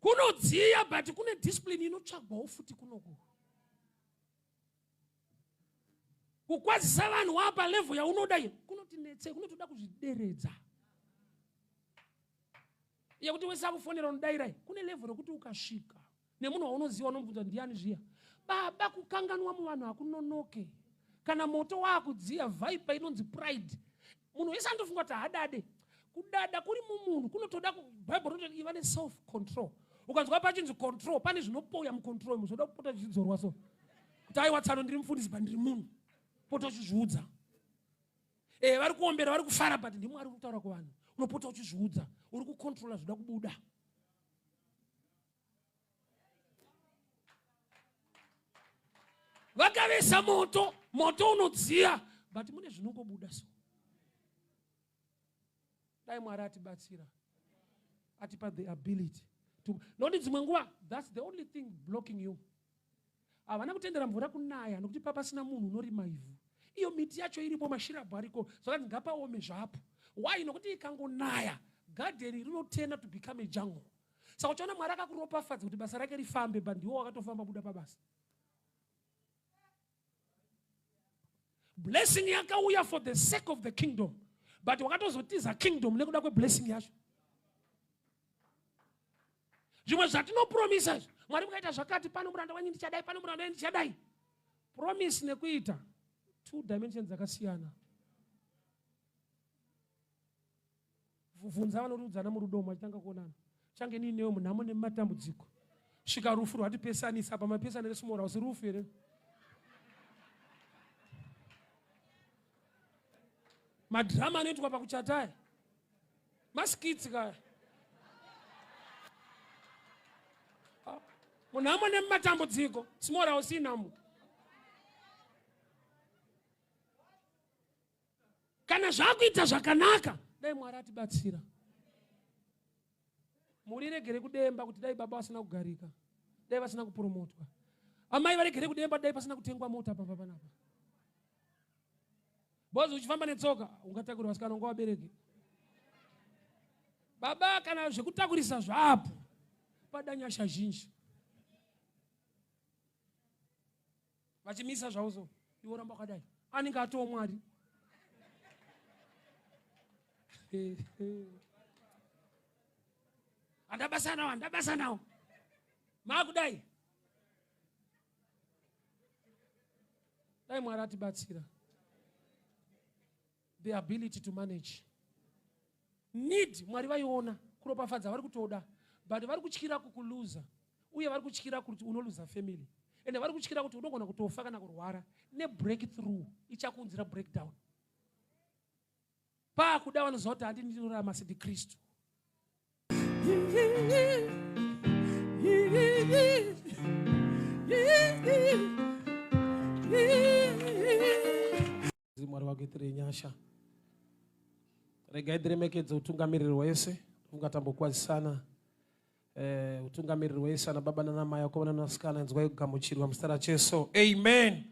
Kunodziya but kune discipline inotsvagwawo futi kunoku. Kukwazisa vanhu wapa level yaunoda iyo kunotinetse, kunotoda kuzvideredza. Yekuti wese akufonera unodairai, kune level rekuti ukasvika nemunhu waunoziva unomubvunza ndiani zviya. Baba, kukanganwa muvanhu hakunonoke. Kana moto waakudziya, viper inonzi pride. Munhu wese anotofunga kuti haadade. Kudada kuri mumunhu kunotoda, Bible rinoti iva neself control. Ukanzwa pachinzi control, pane zvinopoya mucontrol imo, zvoda kupota zvichidzorwa so. Kuti aiwa tsano ndiri mufundisi but ndiri munhu. Pota uchizviudza. Eh, vari kuombera, vari kufara but ndiMwari uri kutaura kuvanhu. Unopota uchizviudza, uri kucontrola zvoda kubuda. Vakavesa moto, moto unodziya but mune zvinongobuda so. Dai Mwari atibatsira, atipa the ability to, nokuti dzimwe nguva that's the only thing blocking you. Havana kutendera mvura kunaya nokuti papasina munhu unorima ivhu. Iyo miti yacho iripo, mashirabhu ariko, zvakanzi ngapaome zvapo. Why? Nokuti ikangonaya garden rinotena to become a jungle. Saka uchaona Mwari akakuropafadza kuti basa rake rifambe, but ndiwo wakatofamba buda pabasa. Blessing yakauya for the sake of the kingdom, but wakatozotiza kingdom nekuda kweblessing yacho. Zvimwe zvatinopromisa izvi, Mwari mukaita zvakati, pano muranda wenyu ndichadai, pano muranda wenyu ndichadai. Promise nekuita two dimensions dzakasiyana. Bvunza vanoriudzana murudo umu vachitanga kuonana. Change nini newe munhamo nemumatambudziko. Svika rufu rwatipesanisa apa mapesana resmall house rufu here? Madrama anoitwa pakuchata aya. Maskits kaya. Ah, munhamo nemumatambudziko small house inhamo. Kana zvakuita zvakanaka, dai Mwari atibatsira. Mhuri iregere kudemba kuti dai baba vasina kugarika, dai vasina kupromotwa. Amai varegere kudemba dai pasina kutengwa mota pamba panapa. Bozi uchifamba netsoka ungatakura vasikana unga vabereki. Baba kana zvekutakurisa zvapo pada nyasha zhinji. Vachimisa zvavo so iwe oramba wakadai, anenge atoo Mwari. Handabasa nawo, handabasa nawo, maakudai. Dai Mwari atibatsira. The ability to manage need, Mwari vaiona kuropafadza vari kutoda, but vari kutyira kukuluza, uye vari kutyira kuti unoluza family, ende vari kutyira kuti unogona kutofa kana kurwara nebreakthrough ichakuunzira breakdown. Paakuda vanoziva kuti handi ndinorarama sendikristu. Mwari vakuitirei nyasha. Regai ndiremekedze utungamiriri hwese, funga tambokwazisana. Eh, utungamiriri hwese ana baba nana mai akomana nasikana, inzwai kugamuchirwa muzita raJesu. Amen.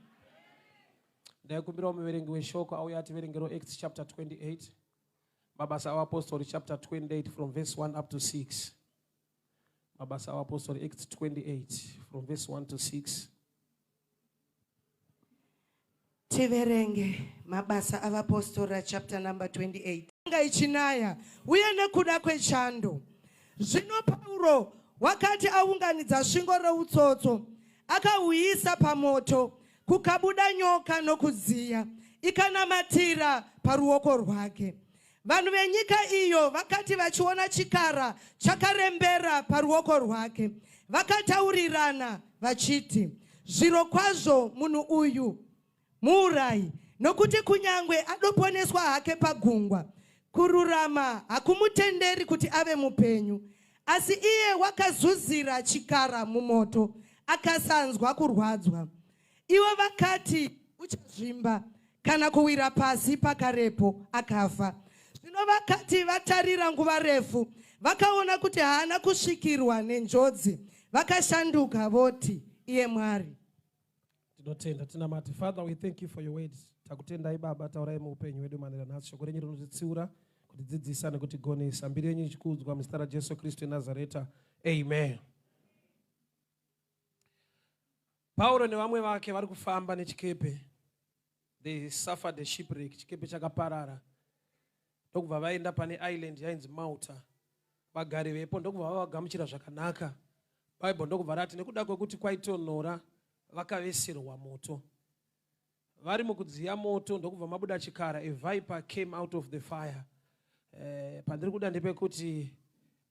Ndaikumbirawo muverengi weshoko auye ativerengero Acts chapter 28. Mabasa aVapostori chapter 28 from verse 1 up to 6. Mabasa aVapostori Acts 28 from verse 1 to 6. Tiverenge Mabasa aVapostora chapter number 28. Yanga ichinaya uye nekuda kwechando. Zvino Pauro wakati aunganidza svingo routsotso, akahuisa pamoto, kukabuda nyoka nokudziya, ikanamatira paruoko rwake. Vanhu venyika iyo vakati vachiona chikara chakarembera paruoko rwake, vakataurirana vachiti, Zvirokwazvo munhu uyu muurayi, nokuti kunyangwe adoponeswa hake pagungwa, kururama hakumutenderi kuti ave mupenyu. Asi iye wakazuzira chikara mumoto, akasanzwa kurwadzwa. Ivo vakati, Uchazvimba kana kuwira pasi pakarepo, akafa. Zvino vakati vatarira nguva refu, vakaona kuti haana kusvikirwa nenjodzi, vakashanduka voti, Iye Mwari. Tinotenda, tinamate. Father, we thank you for your words. Takutendai Baba, taurai muupenyu hwedu manera nhasi. Shoko renyu rinotitsiura kutidzidzisa nekutigonesa. Mbiri yenyu ichikudzwa muzita raJesu Kristu weNazareta. Amen. Pauro nevamwe vake vari kufamba nechikepe. They suffered a shipwreck, chikepe chakaparara. Ndokubva vaenda pane island yainzi Malta. Vagari vepo ndokubva vavagamuchira zvakanaka. Bible ndokubva rati nekuda kwekuti kwaitonhora vakaveserwa moto. Vari mukudziya moto ndokubva mabuda chikara, a viper came out of the fire. Pandiri kuda ndepekuti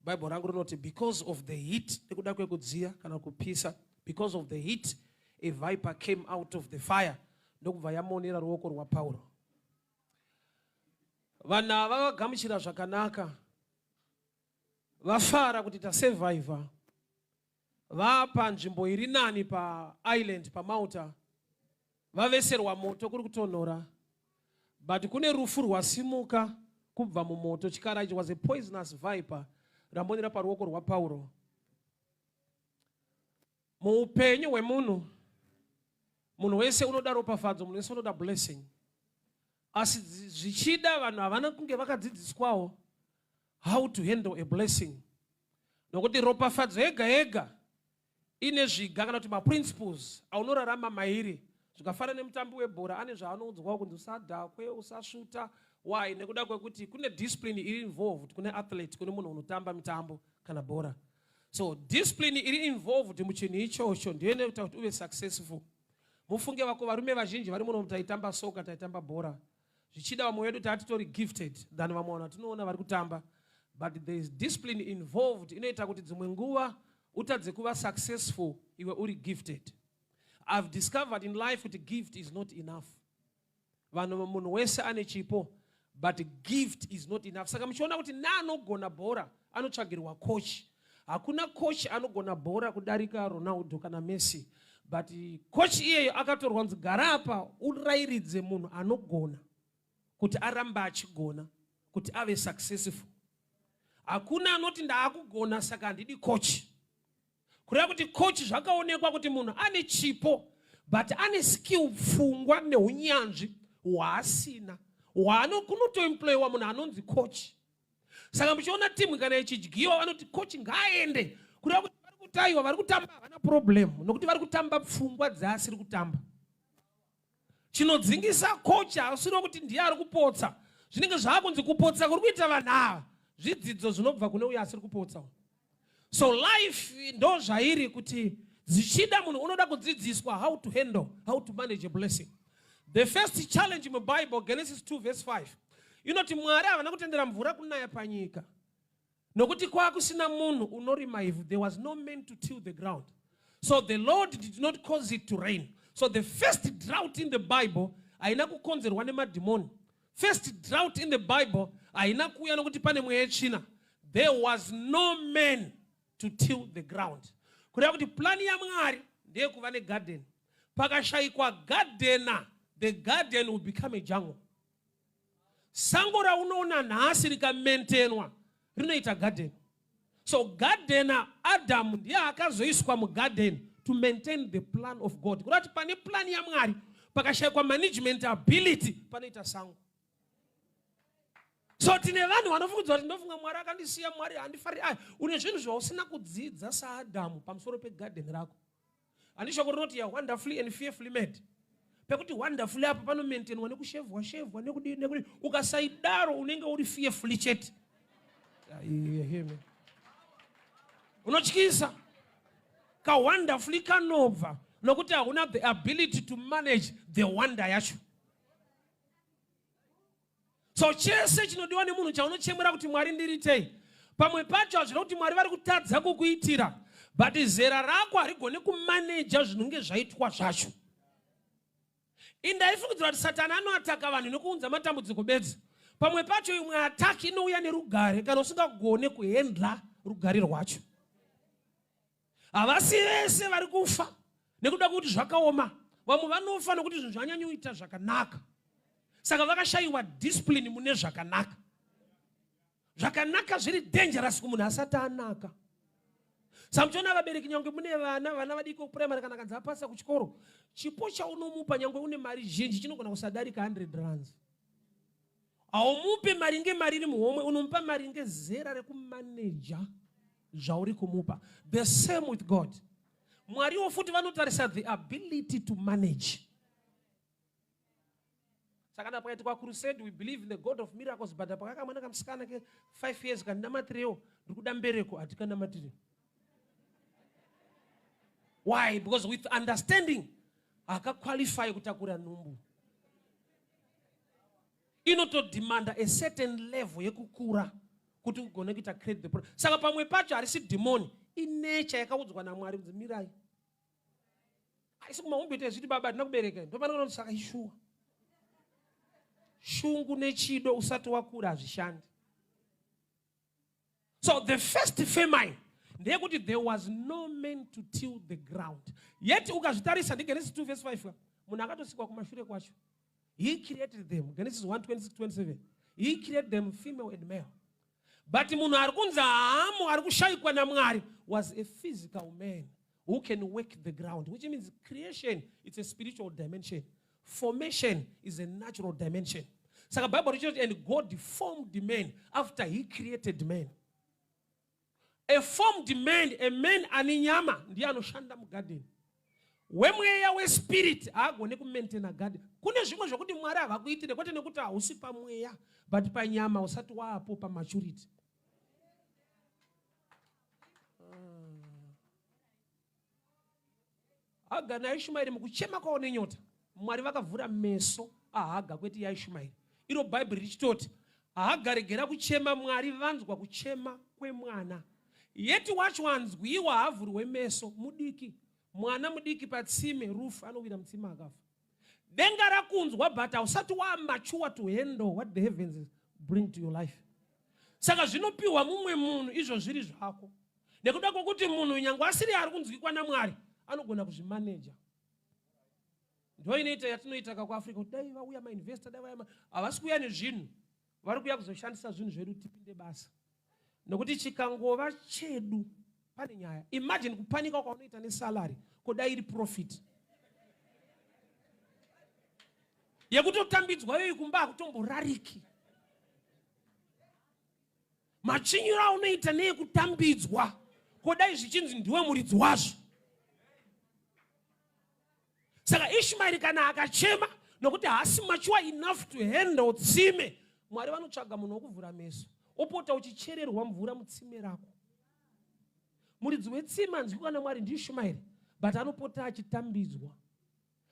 Bible rangu rinoti because of the heat, nekuda kwekudziya kana kupisa, because of the heat a viper came out of the fire, ndokubva yamonera ruoko rwaPauro. Vanhu ava vagamuchira zvakanaka, vafara kuti tasurvivor, vapa nzvimbo iri nani paisland paMalta, vaveserwa moto kuri kutonhora, but kune rufu rwasimuka kubva mumoto. Chikara ichi was a poisonous viper, ramonera paruoko rwaPauro. Muupenyu hwemunhu, munhu wese unoda ropafadzo, munhu wese unoda blessing, asi zvichida vanhu havana kunge vakadzidziswawo how to handle a blessing, nokuti ropafadzo yega yega ine zviga kana kuti maprinciples aunorarama mairi. Zvikafanana nemutambi webhora, ane zvaanoudzwawo kunzi usadhakwe, usasvuta. Why? Nekuda kwekuti kune discipline iri involved, kune athlete, kune munhu unotamba mitambo kana bhora. So discipline iri involved muchinhu ichocho ndiyo inoita kuti uve successful. Mufunge vako, varume vazhinji vari muno taitamba soka, taitamba bhora. Zvichida vamwe vedu taatitori gifted than vamwe vanhu vatinoona vari kutamba, but there is discipline involved inoita kuti dzimwe nguva utadze kuva successful iwe uri gifted. I've discovered in life kuti gift is not enough. Vanhu, munhu wese ane chipo, but gift is not enough. Saka muchiona kuti neanogona bhora anotsvagirwa coach. Hakuna coach anogona bhora kudarika Ronaldo kana Messi, but coach iyeyo akatorwa kunzi gara apa urayiridze munhu anogona kuti arambe achigona, kuti ave successful. Hakuna anoti ndaakugona saka handidi coach. Kureva kuti coach, zvakaonekwa kuti munhu ane chipo but ane skill, pfungwa neunyanzvi hwaasina, kunotoemployiwa munhu anonzi coach. Saka muchiona timu kana ichidyiwa, vanoti coach ngaaende. Kureva kuti vari kutaiwa, vari kutamba havana problem, nokuti vari kutamba pfungwa dzaasiri kutamba. Chinodzingisa coach haasiri kuti ndiye ari kupotsa. Zvinenge zvaakunzi kupotsa kuri kuita vanhu ava zvidzidzo zvinobva kune uyo asiri kupotsa. So life ndo zvairi, kuti zvichida munhu unoda kudzidziswa how to handle, how to manage a blessing. The first challenge muBible, Genesis 2 verse 5, inoti Mwari havana kutendera mvura kunaya panyika nokuti kwakusina munhu unorima ivhu. There was no man to till the ground, so the Lord did not cause it to rain. So the first drought in the Bible haina kukonzerwa nemadhimoni. First drought in the Bible haina kuuya nokuti pane mweya yetsvina. There was no man to till the ground. Kureva kuti plani yaMwari ndeyekuva negarden. Pakashayikwa gardener, the garden will become a jungle. Sango raunoona nhasi rikamaintainwa rinoita garden. So gardener Adamu ndiye akazoiswa mugarden to maintain the plan of God. Kureva kuti pane plan yaMwari, pakashayikwa management ability, panoita sango. So tine vanhu vanofungidzwa kuti ndofunga Mwari akandisiya, Mwari handifari. Aya une zvinhu zvausina kudzidza saAdhamu pamusoro pegadheni rako. Handi shoko rinoti ya wonderfully and fearfully made? Pekuti wonderfully apa panomaintainwa nekushevhwa shevhwa, nekudii nekudii. Ukasaidaro unenge uri fearfully chete. You hear me? Unotyisa. Kawonderfully kanobva nokuti hauna the ability to manage the wonder yacho. So chese chinodiwa nemunhu chaunochemera kuti Mwari ndiritei, pamwe pacho hazvina kuti Mwari vari kutadza kukuitira, but zera rako harigoni kumaneja zvinenge zvaitwa zvacho. Indaifungidzira kuti Satani anoataka vanhu nekuunza matambudziko bedzi. Pamwe pacho imwe attack inouya nerugare. Kana usingagone kuhandle rugare rwacho, havasi vese vari kufa nekuda kwekuti zvakaoma. Vamwe vanofa nokuti zvinhu zvanyanyoita zvakanaka, saka vakashayiwa discipline mune zvakanaka. Zvakanaka zviri dangerous kumunhu asati anaka. Saka muchiona vabereki, nyange mune vana, vana vadiki kupuraimary, kana kanzi apasa kuchikoro, chipo chaunomupa, nyange une mari zhinji, chinogona kusadarika 100 rands. Haumupe maringe mari iri muhomwe, unomupa maringe zera rekumaneja zvauri kumupa. The same with God. Mwariwo futi vanotarisa the ability to manage. Saka kana pakaitwa crusade, we believe in the God of miracles, but pakakamwana kamusikana ke 5 years kandinamatirewo, ndiri kuda mbereko, hatikanamatire. Why? Because with understanding, hakaqualify kutakura nhumbu. Inotodemanda a certain level yekukura kuti ugone kuita create the problem. Saka pamwe pacho harisi dhimoni, inature yakaudzwa naMwari kunzi mirai. Haisi kumahumbwe tezviti baba hatina kubereka, ndopanoona kuti saka ishuwa. Shungu nechido usati wakura hazvishandi. So the first famine ndeyekuti there was no man to till the ground. Yet ukazvitarisa ndiGenesis 2 verse 5, munhu akatosikwa kumashure kwacho. He created them. Genesis 1 26 27. He created them female and male. But munhu ari kunzi haamo, ari kushayikwa naMwari, was a physical man who can work the ground, which means creation, it's a spiritual dimension. Formation is a natural dimension. Saka Bible richoti, and God formed man after he created man. A formed man, a man ane nyama, ndiye anoshanda mugarden. Wemweya wespirit haagone kumaintaina garden. Kune zvimwe zvokuti Mwari havakuitire kwete nekuti hausi pamweya, but panyama usati waapo pamaturity. Haga naIshumaeri mukuchema kwavo nenyota, Mwari vakavhura meso aHaga kwete yaIshumaeri. Iro Bhaibheri richitoti Haga regera kuchema, Mwari vanzwa kuchema kwemwana. Yeti wacho anzwiwa haavhurwe meso, mudiki. Mwana mudiki patsime, rufu anowira mutsime akafa. Denga rakunzwa, but hausati wamature to handle what the heavens bring to your life. Saka zvinopiwa mumwe munhu izvo zviri zvako. Nekuda kwokuti munhu nyange asiri ari kunzwikwa naMwari anogona kuzvimaneja. Ndo inoita yatinoita ka kuAfrica kuti dai vauya mainvestor, dai vauya, havasi kuuya nezvinhu, vari kuuya kuzoshandisa zvinhu zvedu tipinde basa. Nokuti chikangova chedu pane nyaya. Imagine kupanika kwaunoita nesalary, kodai iri profit yekutotambidzwa iyoyi kumba hakutomborariki. Machinyiro aunoita neyekutambidzwa, kodai zvichinzi ndiwe muridzi wazvo. Saka Ishmaeri kana akachema nokuti haasi mature enough to handle tsime, Mwari vanotsvaga munhu wokuvhura meso, opota uchichererwa mvura mutsime rako. Muridzi wetsime anzwikwa naMwari ndiIshmaeri, but anopota achitambidzwa.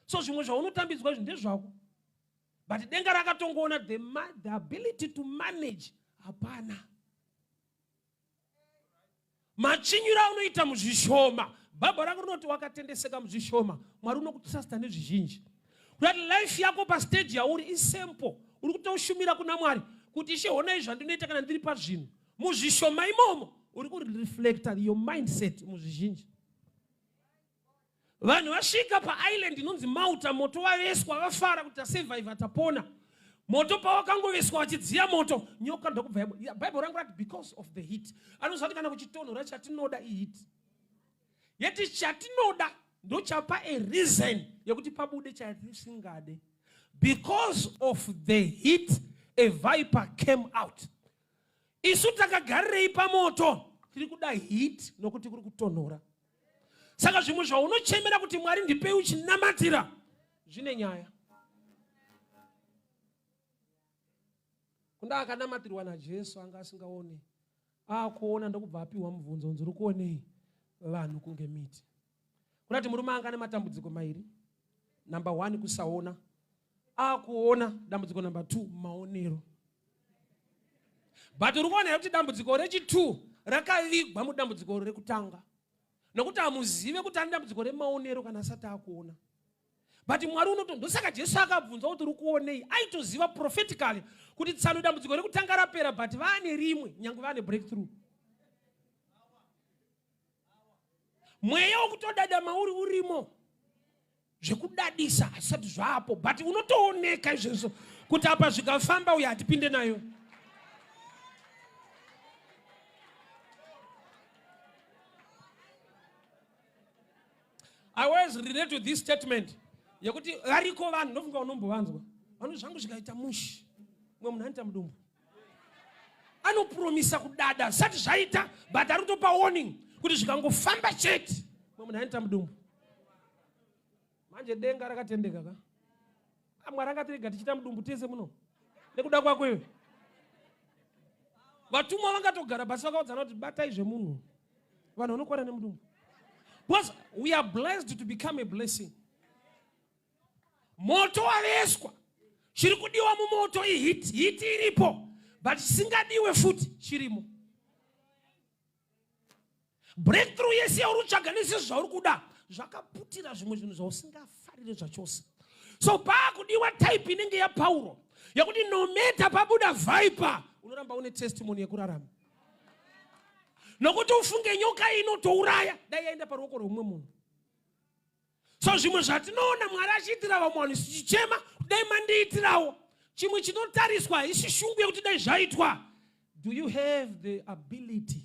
So zvimwe zvaunotambidzwa izvi ndezvako, but denga rakatongoona the ability to manage hapana. Machinyiro aunoita muzvishoma, Bhaibheri rako rinoti wakatendeseka muzvishoma, Mwari unokutrusta nezvizhinji. Kuti life yako pastage yauri isimple, uri kutoshumira kuna Mwari kuti Ishe honai zvandinoita kana ndiri pazvinhu. Muzvishoma imomo uri kureflecta your mindset muzvizhinji. Vanhu vasvika paisland inonzi Malta, moto waveswa, vafara kuti tasurvive, tapona. Moto pawakangoveswa vachidziya moto, nyoka ndokubva yabuda. Bible rangu rati because of the heat. Anoziva kuti kana kuchitonhora chatinoda iheat. Yeti chatinoda ndochapa a reason yekuti pabude chatisingade. Because of the heat, a viper came out. Isu takagarirei pamoto, tiri kuda heat nokuti kuri kutonhora. Saka zvimwe zvaunochemera kuti Mwari ndipei uchinamatira zvine nyaya. Kunda akanamatirwa naJesu anga asingaoni, akuona ndokubva apiwa mubvunzo unzi uri kuonei vanhu kunge miti. Kunati murume anga ane matambudziko mairi. Number 1 kusaona, akuona. Dambudziko number 2 maonero. But uri kuona kuti dambudziko rechi2 rakavigwa mudambudziko rekutanga, nokuti hamuzive kuti ane dambudziko remaonero kana asati akuona. But Mwari unoto, ndosaka Jesu akabvunza kuti uri kuonei. Aitoziva prophetically kuti tsano dambudziko rekutanga rapera, but vaane rimwe, nyange vaane breakthrough. Mweya wokutodada mauri urimo, zvekudadisa hazvisati zvapo, but unotooneka izvezvo kuti apa zvikafamba uyo hatipinde nayo. I always relate to this statement yekuti variko vanhu, ndofunga unombovanzwa, vanhu zvangu zvikaita mushi. Mumwe munhu anoita mudumbu. Anopromisa kudada zvisati zvaita, but ari kutopa warning kuti zvikangofamba chete, mumwe munhu anoita mudumbu. Manje denga rakatendeka ka? Ah, Mwari angatirega tichiita mudumbu tese muno nekuda kwako iwe. Vatumwa vangatogara pasi vakaudzana kuti batai zvemunhu, vanhu vanokwana nemudumbu, because we are blessed to become a blessing. Moto waveswa, chiri kudiwa mumoto ihit, hit iripo, but chisingadiwe futi chirimo. Breakthrough yese yauri kutsvaga nezvese zvauri kuda zvakaputira zvimwe zvinhu zvausingafarire zvachose. So paakudiwa type inenge yaPauro yekuti no matter pabuda viper, unoramba une testimony yekurarama, nokuti ufunge nyoka inotouraya dai yaenda paruoko rwemumwe munhu. So zvimwe zvatinoona Mwari achiitira vamwe vanhu, tichichema dai mandiitirawo chimwe, chinotariswa haisi shungu yekuti dai zvaitwa. Do you have the ability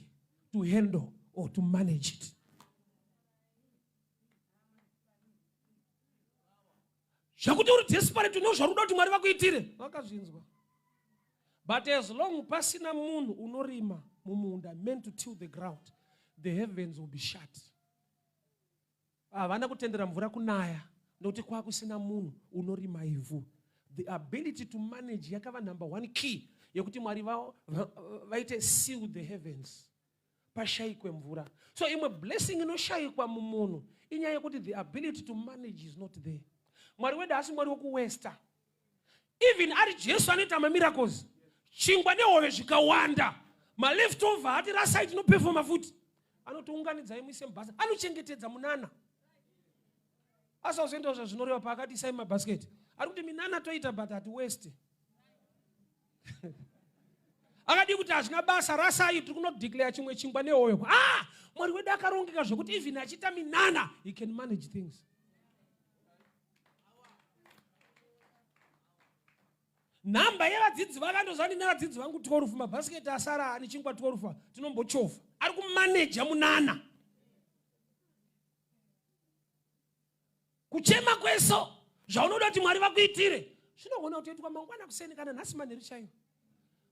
to handle or to manage it? Zvekuti uri desperate une zvauri kuda kuti Mwari vakuitire, vakazvinzwa, but as long pasina munhu unorima mumunda, meant to till the ground, the heavens will be shut. Havana kutendera mvura kunaya nokuti kwakusina munhu unorima ivhu. The ability to manage yakava number one key yekuti Mwari vaite seal the heavens, pashayikwe mvura. So imwe blessing inoshayikwa mumunhu inyaya yekuti the ability to manage is not there. Mwari wedu haasi Mwari wekuwesta. Even ari Jesu anoita mamiracles, chingwa nehove zvikawanda, maleftover hati rasai, tinopefoma futi. Anotiunganidzai muise mubhasa, anochengetedza munana. Asi auzoendawo zvazvinoreva paakati isai mumabhasiketi, ari kuti minana toita, but hati weste. Akadii kuti hazvina basa, rasai, tiri kunodeclare chimwe chingwa nehove? Ah, Mwari wedu akarongeka zvekuti even achiita minana, he can manage things. Nhamba yevadzidzi vakandoziva, ndine vadzidzi vangu 12, mabhasiketi asara ane chingwa 12, tinombochovha. Ari kumaneja munana. Kuchema kweso zvaunoda kuti Mwari vakuitire zvinogona kutoitwa mangwana kuseni kana nhasi manheru chaiyo,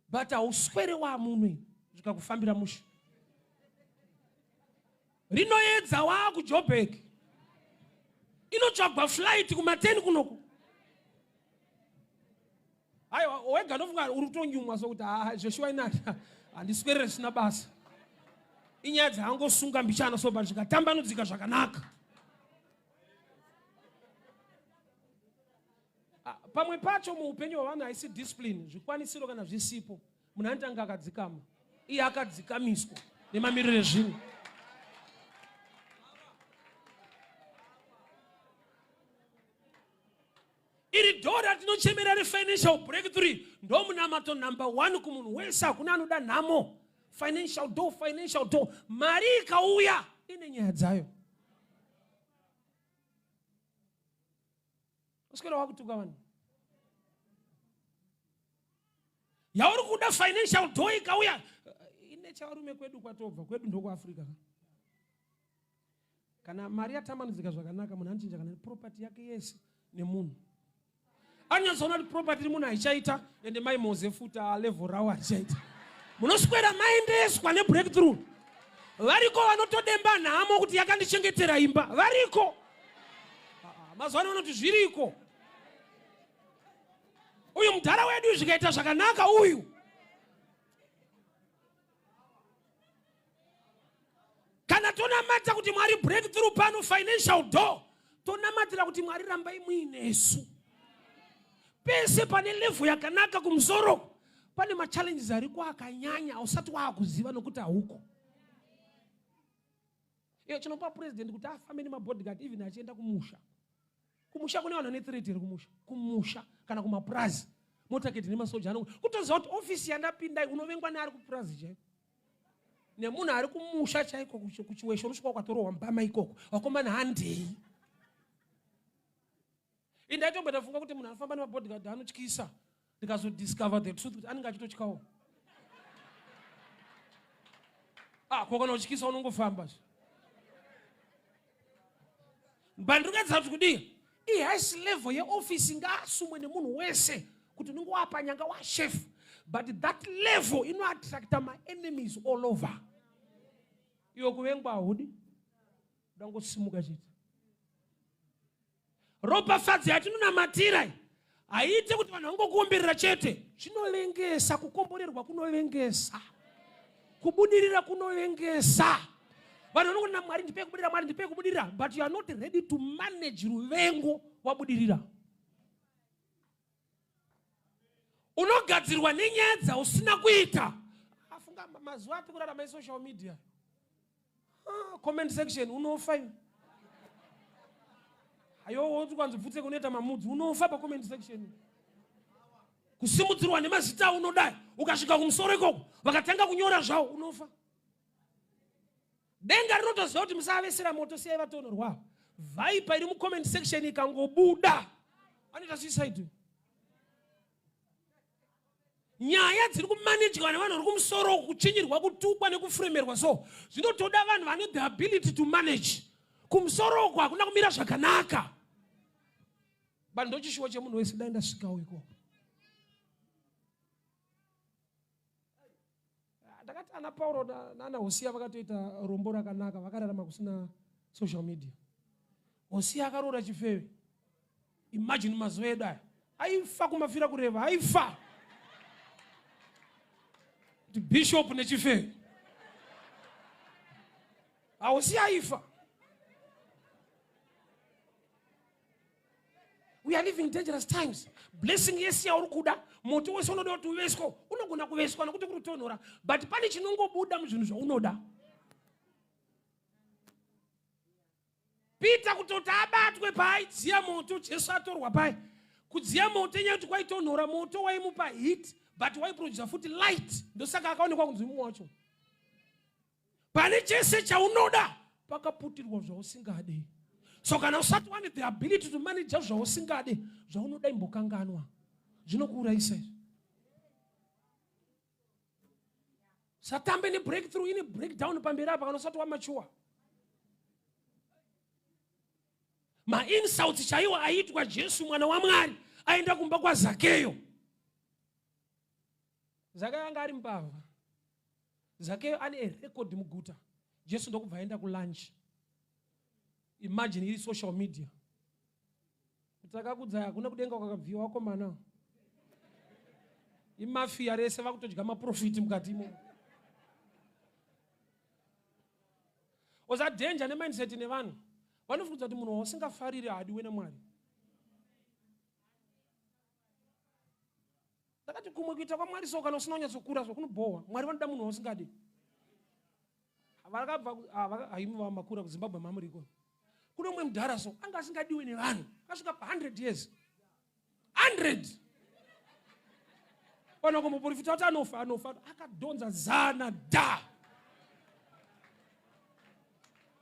but hauswere waamunwe zvikakufambira mushe. Rinoedza waakujobek, inotsvagwa flight kumateni kunoku. Aiwa, wega ndofunga uri kutonyumwa sokuti haa, zveshuwa inaka, handiswerere zvisina basa. Inyaya dzaangosunga mbichana so, but zvikatambanudzika zvakanaka. Ah, pamwe pacho muupenyu hwavanhu haisi discipline, zvikwanisiro kana zvisipo, munhu anotanga akadzikama, iye akadzikamiswa nemamiriro ezvinhu. Iri door ratinochemera refinancial breakthrough ndo munamato number one kumunhu wese. Hakuna anoda nhamo. Financial door, financial door. Mari ikauya ine nyaya dzayo, uswera wakutuka vanhu. Yauri kuda financial door ikauya ine chavarume kwedu kwatobva kwedu ndokuAfrica. Kana mari yatambanudzika zvakanaka, munhu anochinja kana property yake yese nemunhu anyatsoona kuti property iri munhu haichaita. Ende mai Moze futi alevel rawo harichaita. Munoswera maendeswa nebreakthrough. Variko vanotodemba nhamo kuti yakandichengetera imba, variko. Ah, mazuva ano vanoti zviriko. Uyu mudhara wedu zvikaita zvakanaka uyu. Kana tonamata kuti Mwari breakthrough pano, financial door, tonamatira kuti Mwari rambai muinesu pese pane level yakanaka. Kumusoro pane machallenges ariko akanyanya ausati waakuziva nokuti hauko. Iyo chinopa president kuti afambe nemabodyguard even achienda kumusha. Kumusha kune vanhu vane threat here? Kumusha, kumusha kana kumapurazi, motaketi nemasoja ano kutoziva kuti ofisi yandapindai unovengwa neari kupurazi chaiko, nemunhu ari kumusha chaiko, kuChiweshe unosvika ukatorohwa mbama ikoko. Vakomana, handei. Indaitomboita funga kuti munhu anofamba nemabodyguard anotyisa, ndikazodiscover the truth kuti anenge achitotyawo. Ah, ko kana uchityisa unongofamba zve. But ndiri kuedza kuti kudii, ihighest level yeofisi ngaasumwe nemunhu wese. Kuti unenge wapanyanga wachef, but that level inoattracta maenemies all over. Iwe kuvengwa haudi, udangosimuka chete. Ropafadzo yatinonamatira haiite kuti vanhu vangokuomberera chete. Zvinovengesa, kukomborerwa kunovengesa, kubudirira kunovengesa. Vanhu vanongoti naMwari ndipei kubudirira, Mwari ndipei kubudirira, but you are not ready to manage ruvengo wabudirira. Unogadzirwa nenyaya dzausina kuita. Afunga mazuva ati kurarama esocial media, comment section, unofa iwe. Ayo kwanzi pfutse kunoita mamudzi, unofa pacomment section. Kusimudzirwa nemazita aunodai, ukasvika kumusoro ikoko vakatanga kunyora zvavo, unofa. Denga rinotoziva kuti musavesera moto, siyai vatonorwa. Vaipa iri mucomment section ikangobuda vanoita suicide. Nyaya dziri kumanejwa nevanhu vari kumusoro, kuchinyirwa, kutukwa nekufremerwa, so zvinotoda vanhu vane the ability to manage. Kumusoro uku hakuna kumira zvakanaka, but ndochishuwo chemunhu wese, dai ndasvikawo ikoko. Ndakati ana Pauro naana Hosiya vakatoita rombo rakanaka, vakararama kusina social media. Hosiya akaroora chifeve. Imagine mazuva edu aya, aifa kumafira kureva, aifa kuti bishop nechifeve. Hausi aifa. We are living dangerous times. Blessing yese yauri kuda, moto wese unoda kuti uveswa, unogona kuveswa nokuti kuri kutonhora, but pane chinongobuda muzvinhu zvaunoda. Peter kutoti abatwe paaidziya moto, Jesu atorwa pai kudziya moto, inyaya kuti kwaitonhora, moto waimupa heat but waiprodusa futi light, ndosaka akaonekwa kunzi mumwe wacho. Pane chese chaunoda pakaputirwa zvausingade. So kana usati wane the ability to manage zvausingade, zvaunoda imbokanganwa, zvinokuurayisa izvi. Satambe nebreakthrough, ine breakdown pamberi apa kana usati wamachuwa. Mainsults chaiwo aiitwa Jesu mwana waMwari aenda kumba kwaZakeyo. Zakeyo anga ari mbavha. Zakeyo ane a record muguta. Jesu ndokubva aenda kulunch. Imagine iri social media, kuti akakudzai hakuna kudenga kwakabviwa, wakomana imafia rese vakutodya maprofiti mukati imomo. Oza danger nemindset nevanhu vanofunga kuti munhu wausingafariri haadiwe naMwari. Ndakati kumwe kuita kwaMwari so, kana usina kunyatsokura so kunobhohwa. Mwari vanoda munhu wausingadi. Vakabva haimi vamakura kuZimbabwe mamuriko, kune umwe mudhara so anga asingadiwe nevanhu, akasvika pa100 years, 100. Vanhu vakamboprofita kuti anofa, anofa, akadhonza zana dha.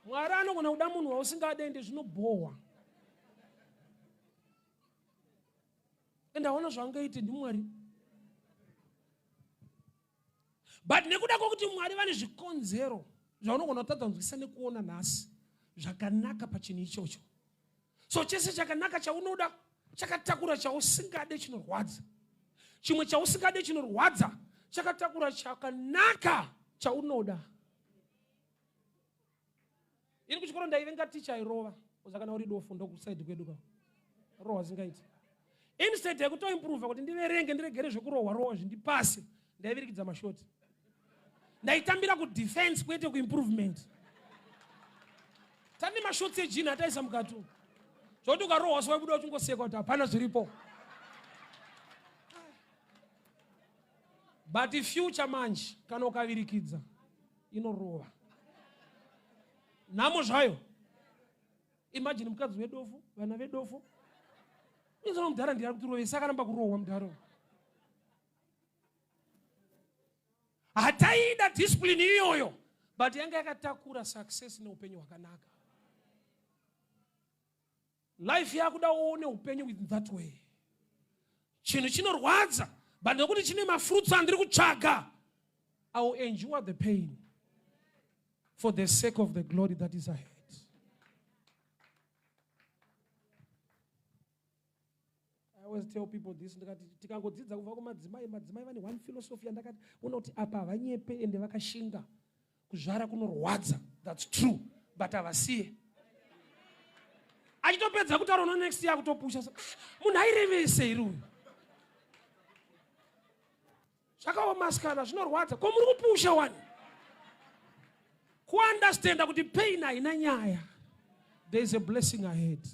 Mwari anogona kuda munhu wausingade, ende zvinobhohwa, ende aona zvaangaite ndiMwari. But nekuda kwokuti Mwari vane zvikonzero zvaunogona kutadza kunzwisisa nekuona nhasi zvakanaka pachinhu ichocho. So chese chakanaka chaunoda chakatakura chausingade chinorwadza. Chimwe chausingade chinorwadza chakatakura chakanaka chaunoda. Ini kuchikoro ndaivenga ticha airova. Kana uri dofo, ndokusaidi kwedu ka rohwa zingaiti. Instead yekutoimprova kuti ndiverenge, ndiregere zvekurohwa rohwa zvindipase, ndaivirikidza mashoti. Ndaitambira kudefense kwete kuimprovement. Tane mashotsi ejini ataisa mukati, zvokuti ukarohwa so waibuda uchingoseka kuti hapana zviripo. But future manje, kana ukavirikidza inorova nhamo zvayo. Imagine mukadzi wedofo, vana vedofo. Inzona mudhara ndiari kutirovesa, akaramba kurohwa mudhara. Hataida discipline iyoyo, but yanga yakatakura success neupenyu hwakanaka. Life yakuda uone upenyu with that way. Chinhu chinorwadza, but nekuti chine mafruits andiri kutsvaga, I will endure the pain for the sake of the glory that is ahead. I Always tell people this, ndikati tikangodzidza kubva kumadzimai, madzimai vane one philosophy yandakati ona kuti apa havanyepe ende vakashinga. Kuzvara kunorwadza, that's true, but havasiye. Achitopedza kutaura uno next year akutopusha. Ah, munhu airevese here uyu? Zvakaoma asikana, zvinorwadza. Ko muri kupusha wani? Kuunderstanda kuti pain haina nyaya. There is a blessing ahead.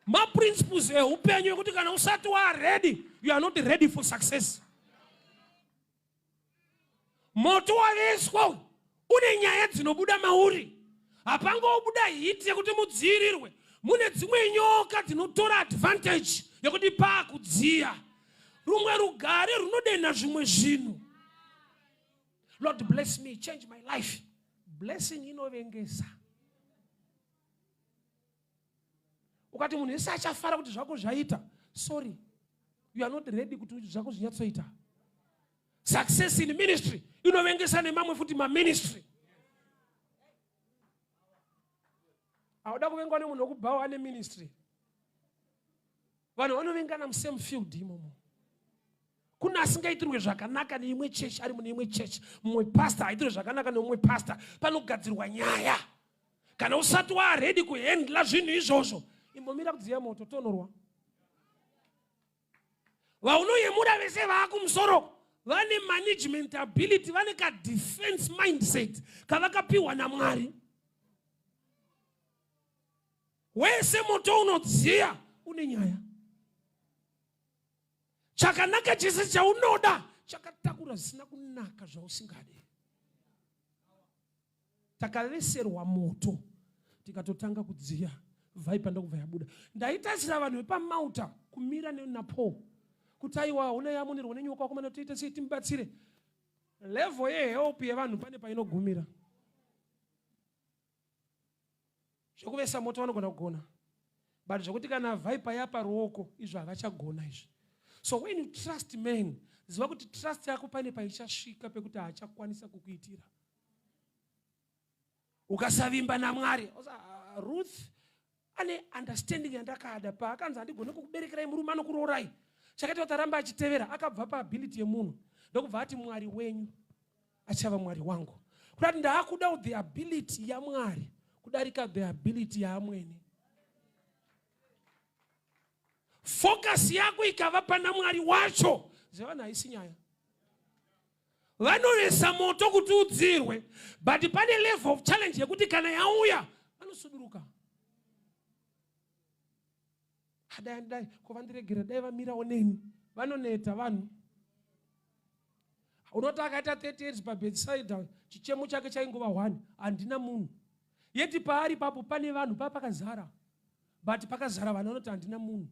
Maprinciples eupenyu ekuti kana usati wa ready, you are not ready for success. Moto waveswa uyu une nyaya dzinobuda mauri. Hapangobuda hiti yekuti mudziirirwe. Mune dzimwe nyoka dzinotora advantage yekuti paakudziya. Rumwe rugare runodenha zvimwe zvinhu. Lord bless me, change my life. Blessing inovengesa. Ukati munhu wese achafara kuti zvako zvaita, sorry, you are not ready kuti zvako zvinyatsoita. Success in ministry inovengesa nemamwe futi maministry. Hauda kuvengwa nemunhu wekubhawa ane ministry. Vanhu vanovengana musame field imomo. Kuna asingaitirwe zvakanaka neimwe chechi ari mune imwe chechi, mumwe pastor aitirwe zvakanaka neumwe pastor, panogadzirwa nyaya. Kana usati waaredi kuhandla zvinhu izvozvo, imbomira kudziya moto, tonorwa. Vaunoyemura vese vaakumusoro vane management ability, vane kadefense mindset kavakapiwa naMwari. Wese moto unodziya une nyaya. Chakanaka chese chaunoda chakatakura zvisina kunaka zvausingade. Takaveserwa moto tikatotanga kudziya vaipa ndokubva yabuda. Ndaitarisira vanhu vepamauta kumira naPaul kuti aiwa una yamunirwa nenyoka wakomana toita sei timubatsire. Level yehelp yevanhu pane painogumira. Zvekuvesa moto vanogona kugona, but zvekuti kana viper yapa ruoko izvo havachagona izvi. So when you trust man, ziva kuti trust yako pane paichasvika pekuti haachakwanisa kukuitira. Ukasavimba naMwari. Ruth ane understanding yandakada paakanzi handigone kukuberekerai murume anokuroorai. Chakaita kuti arambe achitevera, akabva paability yemunhu ndokubva ati Mwari wenyu achava Mwari wangu. Kuda kuti ndaakudawo the ability yaMwari kudarika the ability yaamwene. Focus yako ikava pana Mwari wacho, zvevanhu haisi nyaya. Vanovesa moto kuti udzirwe, but pane level of challenge yekuti kana yauya vanosuduruka. Dai dai ko vandiregera, dai vamirawo neni. Vanoneta vanhu. Unoti akaita 30 years paBethsaida, chichemo chake chaingova one, handina munhu. Yeti paari papo pane vanhu, pa pakazara, but pakazara vanhu vanoti handina munhu.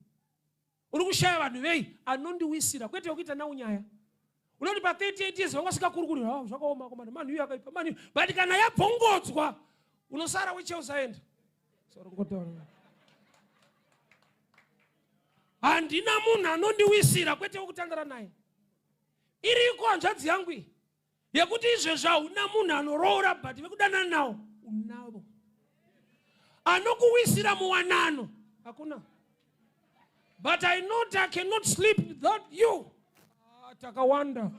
Uri kushaya vanhu vei anondiwisira, kwete wekuita nawo nyaya. Unoti pa 38 years vanga vasingakurukuri, ha zvakaoma komana, manhu iyu akaipa, manhu iyu. But kana yabvongodzwa unosara wecheusaenda. Sorry, ngotaura. Handina munhu anondiwisira, kwete wekutandara naye. Iriko hanzvadzi yangu iyi yekuti izvezvi hauna munhu anoroora, but vekudanana nawo unavo. Anokuwisira muwanano hakuna. But I know I cannot sleep without you. Takawanda.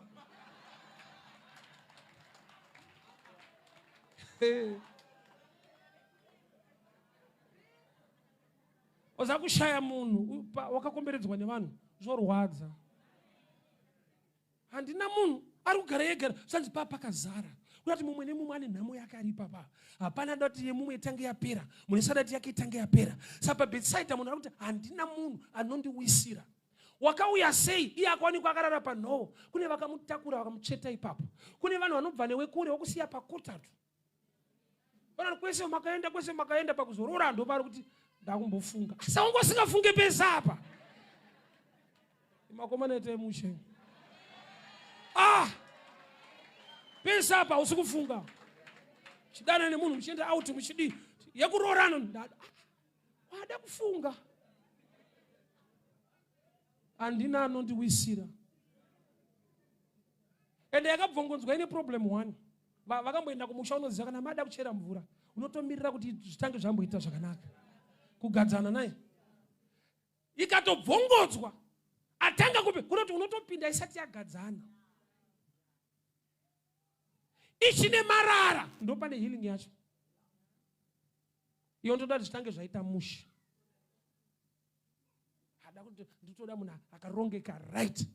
Oza kushaya munhu wakakomberedzwa nevanhu zvorwadza. Handina munhu ari kugara yegara, zvanzi pa pakazara. Kuda kuti mumwe nemumwe ane nhamo yake ari ipapa. Hapana ada kuti yemumwe itange yapera, munhu esada kuti yake itange yapera. Saka paBethsaida munhu ari kuti handina munhu anondiwisira. Wakauya sei? Iye akawanikwa akarara panhovo. Kune vakamutakura vakamutsveta ipapo. Kune vanhu vanobva newe kure vokusiya pakotatu. Vanhu kwese makaenda, kwese makaenda, pakuzorora ndopari kuti ndakumbofunga. Asi wanga usingafunge pese apa. Makomana itai mushe. Pese apa hausi kufunga. Chidana nemunhu muchienda out muchidii yekuroorana ndada. Wada kufunga. Handina anondiwisira. Ende yakabvongonzwa ine problem one. Vakamboenda kumusha, unoziva kana mada kuchera mvura unotomirira kuti zvitange zvamboita zvakanaka kugadzana naye. Ikatobvongodzwa atanga kupi kunoti unotopinda isati yagadzana. Ichine marara ndopane healing yacho. Iyo ndoda kuti zvitange zvaita mushe. Hada kuti nditoda munhu akarongeka right.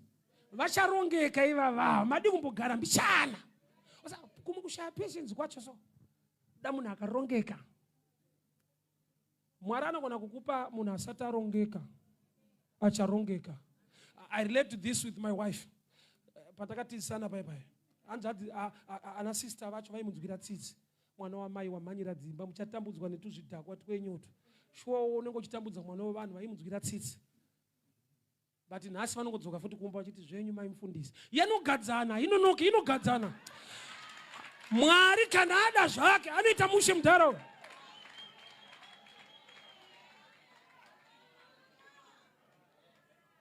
Vacharongeka ivava madi kumbogara mbichana. Kumwe kushaya patience kwacho so. Da munhu akarongeka. Mwari anogona kukupa munhu asati arongeka acharongeka. I relate to this with my wife. Patakatizisana pai pai. Hanzvadzi ana sister vacho vaimunzwira tsitsi. Mwana wamai wamhanyira dzimba muchatambudzwa netuzvidhakwa twenyu utwu. Shuwa unenge uchitambudza mwana wevanhu vaimunzwira tsitsi. But nhasi vanongodzoka futi kumba vachiti zvenyu mai mufundisi. Yanogadzana, inonoke, inogadzana. Mwari kana ada zvake anoita mushe mudhara uyu.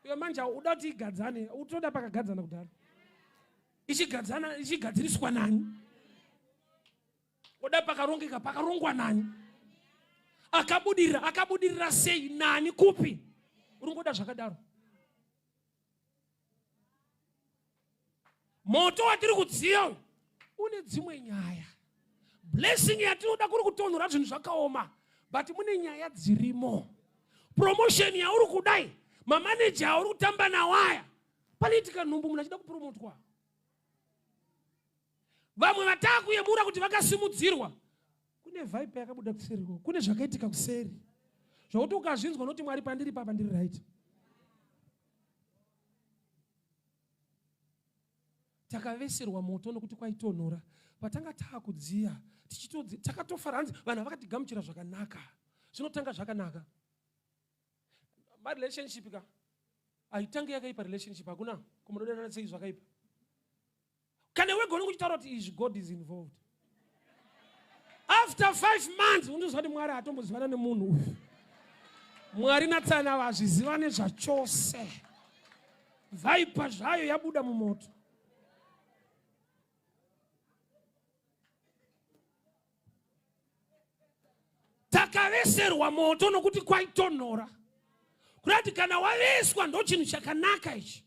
Iwe manje uda kuti igadzane, utoda pakagadzana kudhara. Ichigadzana, ichigadziriswa nani? Oda pakarongeka, pakarongwa nani? Akabudirira, akabudirira sei, nani, kupi? Uri ngoda zvakadaro. Moto watiri kudziya une dzimwe nyaya. Blessing yatinoda kuri kutonhora zvinhu zvakaoma, but mune nyaya dzirimo. Promotion yauri kudai, mamaneja auri kutamba nawo aya, panoitika nhumbu munhu achida kupromotwa. Vamwe vatakuyemura kuti vakasimudzirwa, kune vibe yakabuda kuseri ko, kune zvakaitika kuseri zvokuti ukazvinzwa unoti Mwari pandiri papa ndiri right. Takaveserwa moto nokuti kwaitonhora, patanga taakudziya tichitodzi takatofara, hanzi vanhu vakatigamuchira zvakanaka. Zvinotanga zvakanaka marelationship ka, haitange yakaipa relationship, hakuna kumunodanana sei zvakaipa. Kana wega unenge uchitaura kuti izvi God is involved. After 5 months unozwa kuti Mwari hatombozivana nemunhu uyu. Mwari natsana vazvizivane zvachose. Vaipa zvayo yabuda mumoto. Takaveserwa moto nokuti kwaitonhora. Kurati kana waveswa ndo chinhu chakanaka ichi.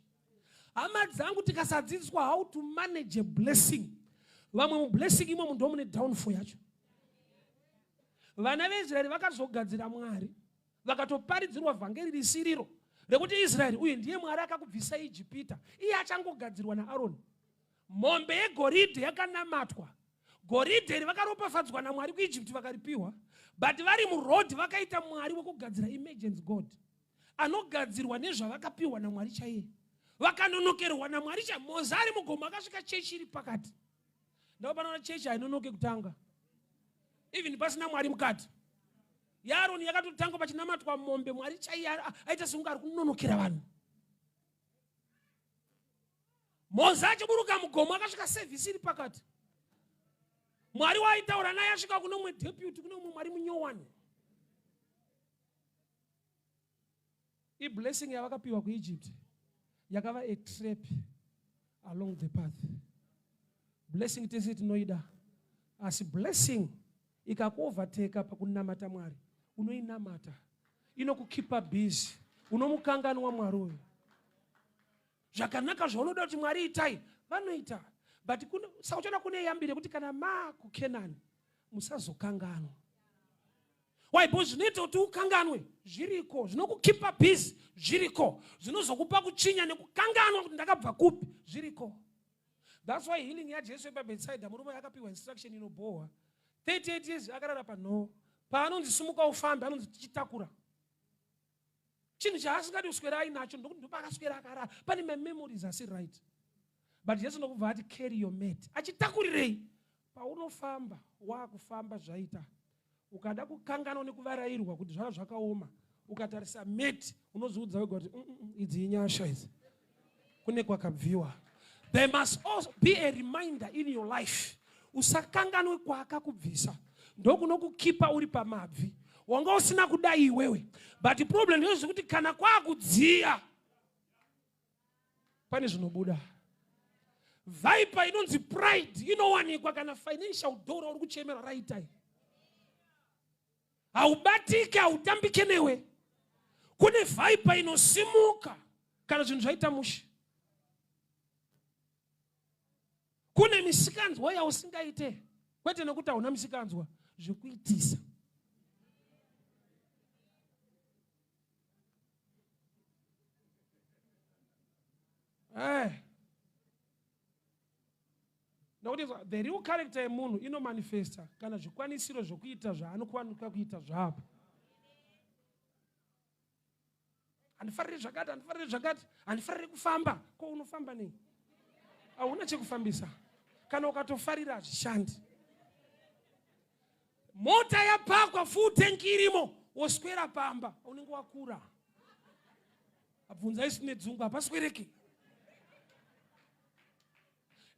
Hama dzangu, tikasadzidziswa how to manage a blessing, vamwe mublessing imomo ndo mune downfall yacho. Vana veIsraeri vakazogadzira Mwari, vakatoparidzirwa vhangeri risiriro rekuti Israeri uyu ndiye Mwari akakubvisa Ijipita, iye achangogadzirwa naAroni. Mombe yegoridhe yakanamatwa, goridhe iri vakaropafadzwa naMwari kuEgypt vakaripiwa, but vari muroad vakaita Mwari wekugadzira emergency god anogadzirwa nezvavakapiwa naMwari chaiye. Vakanonokerwa naMwari chaiye. Moza ari mugomo akasvika chechi iri pakati. Ndipo panoona chechi hainonoke kutanga, even pasina Mwari mukati. YaAroni yakatotanga pachinamatwa mombe, Mwari chaiye aita sekunge ari kunonokera vanhu. Moza achiburuka mugomo akasvika sevhisi iri pakati. Mwari waaitaura naye asvika kune umwe deputy, kune umwe Mwari munyowani. Iblessing yavakapiwa kuEgypt yakava a trap along the path. Blessing tese tinoida, asi blessing ikakuovertaka pakunamata Mwari, unoinamata inokukipa busy, unomukanganwa Mwari uyu. Zvakanaka zvaunoda kuti Mwari itai, vanoita, but saka uchaona kune yambiro yekuti kana maakuKenani musazokanganwa. Why? Because zvinoita kuti ukanganwe zviriko, zvinokukipa busy zviriko, zvinozokupa kuchinya nekukanganwa kuti ndakabva kupi zviriko. That's why healing yaJesu yepaBethsaida, murume akapiwa instruction inobhohwa. 38 years akarara panhoo, paanonzi sumuka ufambe anonzi tichitakura chinhu chaasingadi kuswera ainacho, ndokuti ndopaakaswera akarara, pane mamemories asi right. But Jesu ndokubva ati carry your mat. Achitakurirei? Paunofamba waakufamba zvaita, ukada kukanganwa nekuvarairwa kuti zvava zvakaoma, ukatarisa mat unoziudza wega kuti idzi inyasha idzi, kune kwakabviwa. There must also be a reminder in your life. Usakanganwe kwaakakubvisa, ndokunokukipa uri pamabvi, wanga usina kudai iwewe. But problem ndezvekuti kana kwakudziya pane zvinobuda. Viper inonzi pride inowanikwa kana financial door uri kuchemera raitai, haubatike, hautambike newe. Kune viper inosimuka kana zvinhu zvaita mushe. Kune misikanzwa yausingaite, kwete nekuti hauna misikanzwa, zvekuitisa. Eh. Nokuti the real character yemunhu inomanifesta kana zvikwanisiro zvokuita zvaanokwanika kuita zvapo. Handifariri zvakati, handifariri zvakati, handifariri kufamba. Ko unofamba nei? Hauna chekufambisa. Kana ukatofarira hazvishandi. Mota yapakwa full tank irimo, woswera pamba, unenge wakura. Abvunza isu nedzungu hapaswereki.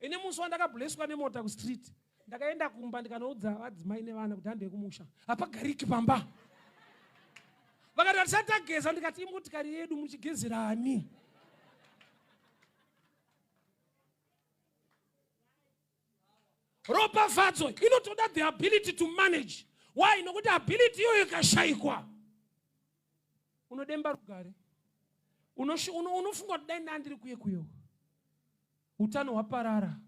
Ini musi wandakableswa nemota kustreet ndakaenda kumba ndikanoudza vadzimai nevana kuti handei kumusha, hapagariki pamba. Vakati hatisati tageza, ndikati imotikari yedu muchigezerani? Ropafadzo inotoda the ability to manage. Why? Nokuti ability iyoyo ikashaikwa unodemba rugare, unofunga kuti dai ndandiri kuye kuyo, utano hwaparara,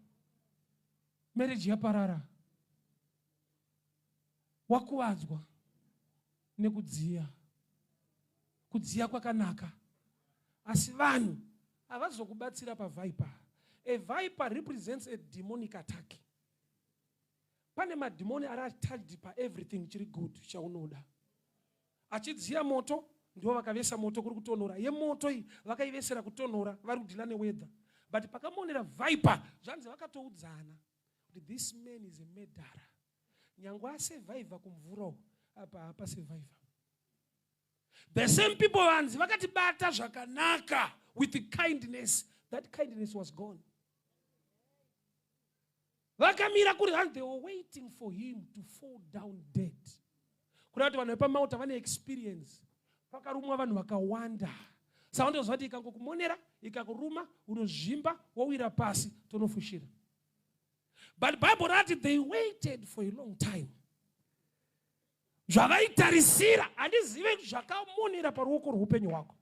marriage yaparara, wakuvadzwa nekudziya. Kudziya kwakanaka, asi vanhu havazokubatsira paviper. A viper represents a demonic attack. Pane madhimoni ari attached paeverything chiri good chaunoda. Achidziya moto, ndivo vakavesa moto kuri kutonhora. Yemoto iyi vakaivesera kutonhora, vari kudhila neweather. But pakamonera viper, zvanzi vakatoudzana kuti this man is a murderer. Nyangwe asurvivor kumvura uku, apa haapa survivor. The same people vanzi vakatibata zvakanaka with kindness. That kindness was gone. Vakamira kuri hanzi they were waiting for him to fall down dead. Kuda kuti vanhu vepamauta vane experience. Pakarumwa vanhu vakawanda. Saka ndozva kuti ikangokumonera, ikakuruma, unozvimba, wowira pasi, tonofushira. But Bible rati they waited for a long time. Zvavaitarisira, handizive zvakamonera paruoko rweupenyu hwako.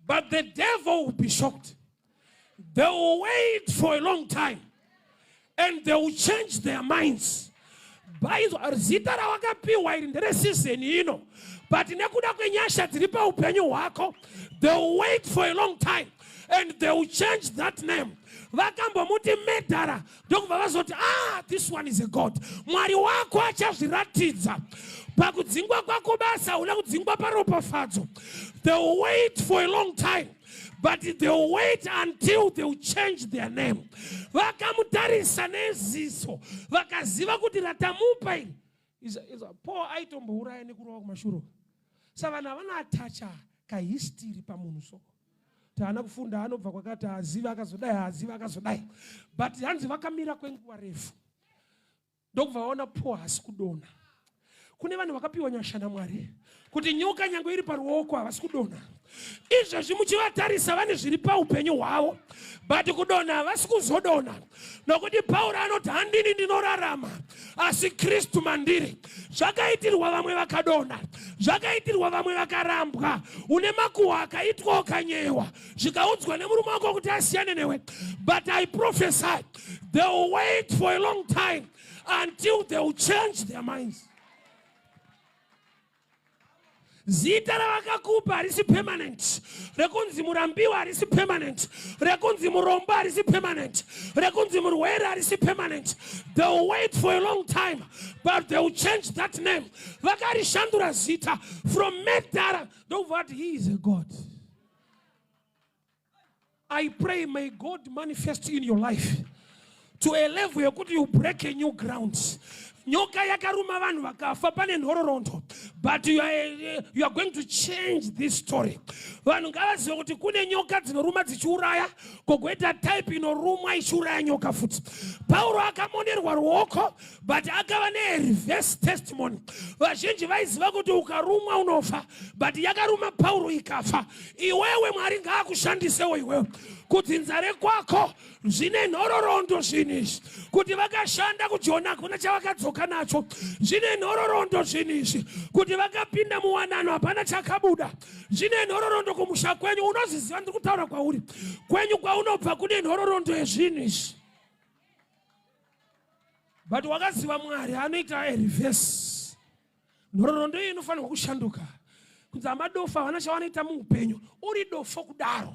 But the devil will be shocked. They will wait for a long time and they will change their minds. Zita rawakapiwa iri ndere season ino, but nekuda kwenyasha dziri paupenyu hwako, they will wait for a long time and they will change that name. Vakambomuti murderer, ndokubva vazoti, this one is a god. Mwari wako achazviratidza pakudzingwa kwako basa, hauna kudzingwa paropafadzo. They will wait for a long time, but they will wait until they will change their name. Vakamutarisa neziso, vakaziva kuti ratamupa iri. Paul aitombouraya nekurova kumashure. Saka vanhu havana atacha kahistory pamunhu so. Taana kufunda anobva kwakati haazivi akazodai, haazivi akazodai. But hanzi vakamira kwenguva refu. Ndokubva vaona Paul haasi kudonha. Kune vanhu vakapiwa nyasha naMwari kuti nyoka nyange iri paruoko havasi kudonha. Izvezvi muchivatarisa vane zviri paupenyu hwavo, but kudonha havasi kuzodonha, nokuti Pauro anoti handini ndinorarama asi Kristu mandiri. Zvakaitirwa vamwe vakadonha, zvakaitirwa vamwe vakarambwa. Une makuhwa akaitwa ukanyewa, zvikaudzwa nemurume wako kuti asiyane newe, but I prophesy they will wait for a long time until they will change their minds. Zita ravakakupa harisi permanent, rekunzi murambiwa harisi permanent, rekunzi murombo harisi permanent, rekunzi murwere harisi permanent. They will wait for a long time, but they will change that name. Vakarishandura zita from murderer, ndokubva vati he is a god. I pray may God manifest in your life to a level yekuti you break a new ground. Nyoka yakaruma vanhu vakafa pane nhororondo, but you are going to change this story. Vanhu ngavazive kuti kune nyoka dzinoruma dzichiuraya, kogoita type inorumwa ichiuraya nyoka futi. Pauro akamonerwa ruoko, but akava nereverse testimony. Vazhinji vaiziva kuti ukarumwa unofa, but yakaruma Pauro ikafa. Iwewe Mwari ngaakushandisewo iwewe kudzinza rekwako. Zvine nhororondo zvinhu izvi, kuti vakashanda kuJona hakuna chavakadzoka nacho. Zvine nhororondo zvinhu izvi, kuti Vakapinda muwanano, hapana chakabuda. Zvine nhororondo kumusha kwenyu, unozviziva. Ndiri kutaura kwauri, kwenyu kwaunobva kune nhororondo yezvinhu izvi, but wakaziva Mwari anoita a reverse. Nhororondo iyi inofanirwa kushanduka. Kunzi hamadofa, havana chavanoita muupenyu. Uri dofo kudaro.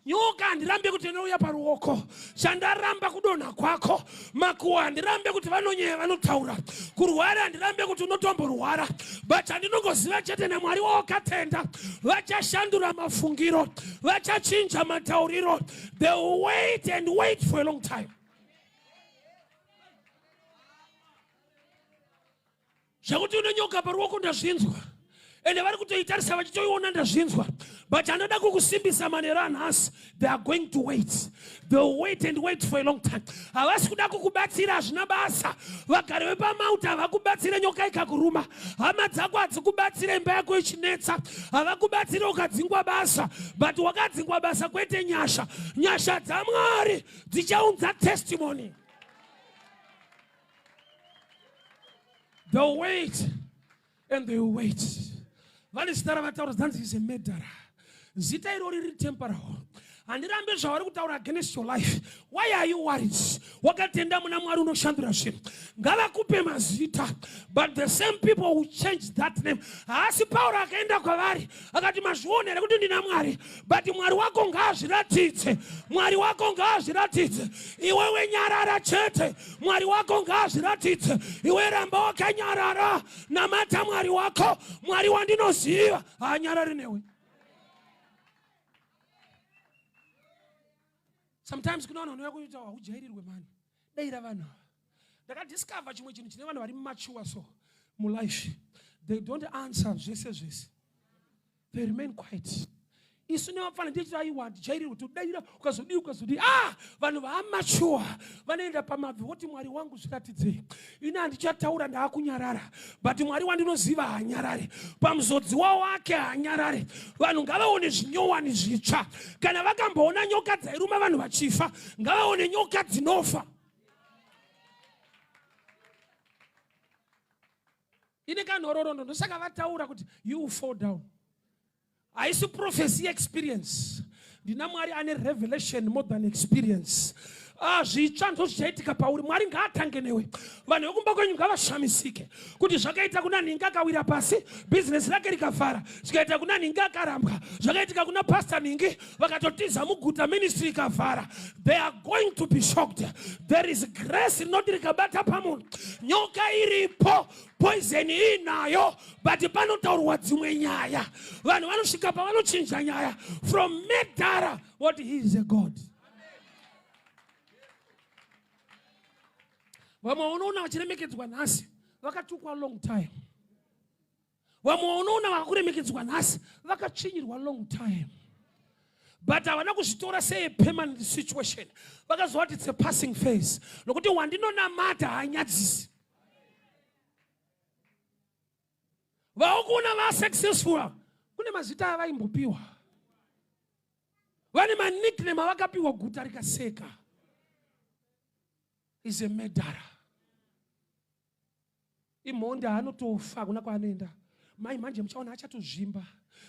Nyoka handirambe kuti inouya paruoko, chandaramba kudonha kwako. Makuwa handirambe kuti vanonyeya, vanotaura. Kurwara handirambe kuti unotomborwara, but chandinongoziva chete, naMwari wawakatenda vachashandura mafungiro, vachachinja matauriro. They will wait and wait for a long time. Zvekuti une nyoka paruoko ndazvinzwa, ende vari kutoitarisa vachitoiona, ndazvinzwa, but anoda kukusimbisa manero anhasi. They are going to wait. They will wait and wait for a long time. Havasi kuda kukubatsira, hazvina basa. Vagari vepaMauta havakubatsire nyoka ikakuruma. Hama dzako hadzikubatsire imba yako ichinetsa. Havakubatsire ukadzingwa basa, but wakadzingwa basa kwete nyasha. Nyasha dzaMwari dzichaunza testimony. They'll wait and they'll wait. Vane zita ravataura, zanzi is a murderer. Zita irori riri temporal. Handirambe zvavari kutaura against your life. Why are you worried? Wakatenda muna Mwari unoshandura zvinhu. Ngavakupe mazita, but the same people who change that name. Haasi Pauro akaenda kwavari akati, "Mazviona here kuti ndina Mwari?" But Mwari wako ngaazviratidze. Mwari wako ngaazviratidze. Iwewe nyarara chete. Mwari wako ngaazviratidze. Iwe ramba wakanyarara, namata Mwari wako. Mwari wandinoziva haanyarari newe. Sometimes kuna vanhu vanouya kuita haujairirwe mani. Daira vanhu ava. Ndakadiscover chimwe chinhu chine vanhu vari mature so mulife: they don't answer zvese zvese, they remain quiet. Isu nevapfana ndichiti, "Aiwa, ndijairirwe." Todaira, ukazodii, ukazodii. Ah, vanhu vaamature vanoenda pamabvi voti, "Mwari wangu, zviratidzei. Ini handichataura, ndaakunyarara, but Mwari wandinoziva haanyarare. Pamuzodziwa wake haanyarare." Vanhu ngavaone zvinyowani zvitsva. Kana vakamboona nyoka dzairuma vanhu vachifa, ngavaone nyoka dzinofa. Ine kanhororondo. Ndosaka vataura kuti you fall down. Haisi prophecy, experience. Ndina Mwari ane revelation more than experience. Ah, zvitsva ndo zvichaitika pauri. Mwari ngaatange newe. Vanhu vekumba kwenyu ngavashamisike kuti zvakaita kuna nhingi akawira pasi, bhizinesi rake rikafara. Zvikaita kuna nhingi akarambwa. Zvakaitika kuna Pasta nhingi vakatotiza muguta, ministry ikavhara. They are going to be shocked. There is grace rinoti rikabata pamunhu. Nyoka iripo, poison iinayo, but panotaurwa dzimwe nyaya, vanhu vanosvika pavanochinja nyaya from murderer, what, he is a god. Vamwe unoona vachiremekedzwa nhasi vakatukwa long time. Vamwe unoona vakakuremekedzwa nhasi vakatsvinyirwa long time, but havana kuzvitora seapermanent situation. Vakazova kuti it's a passing phase, nokuti wandinonamata haanyadzisi. Vaukuona vasuccessful, kune mazita avaimbopiwa, vane manickname avakapiwa, guta rikaseka, is a murderer, imhondi, haanotofa, hakuna kwaanoenda. Mai manje muchaona achatozvimba,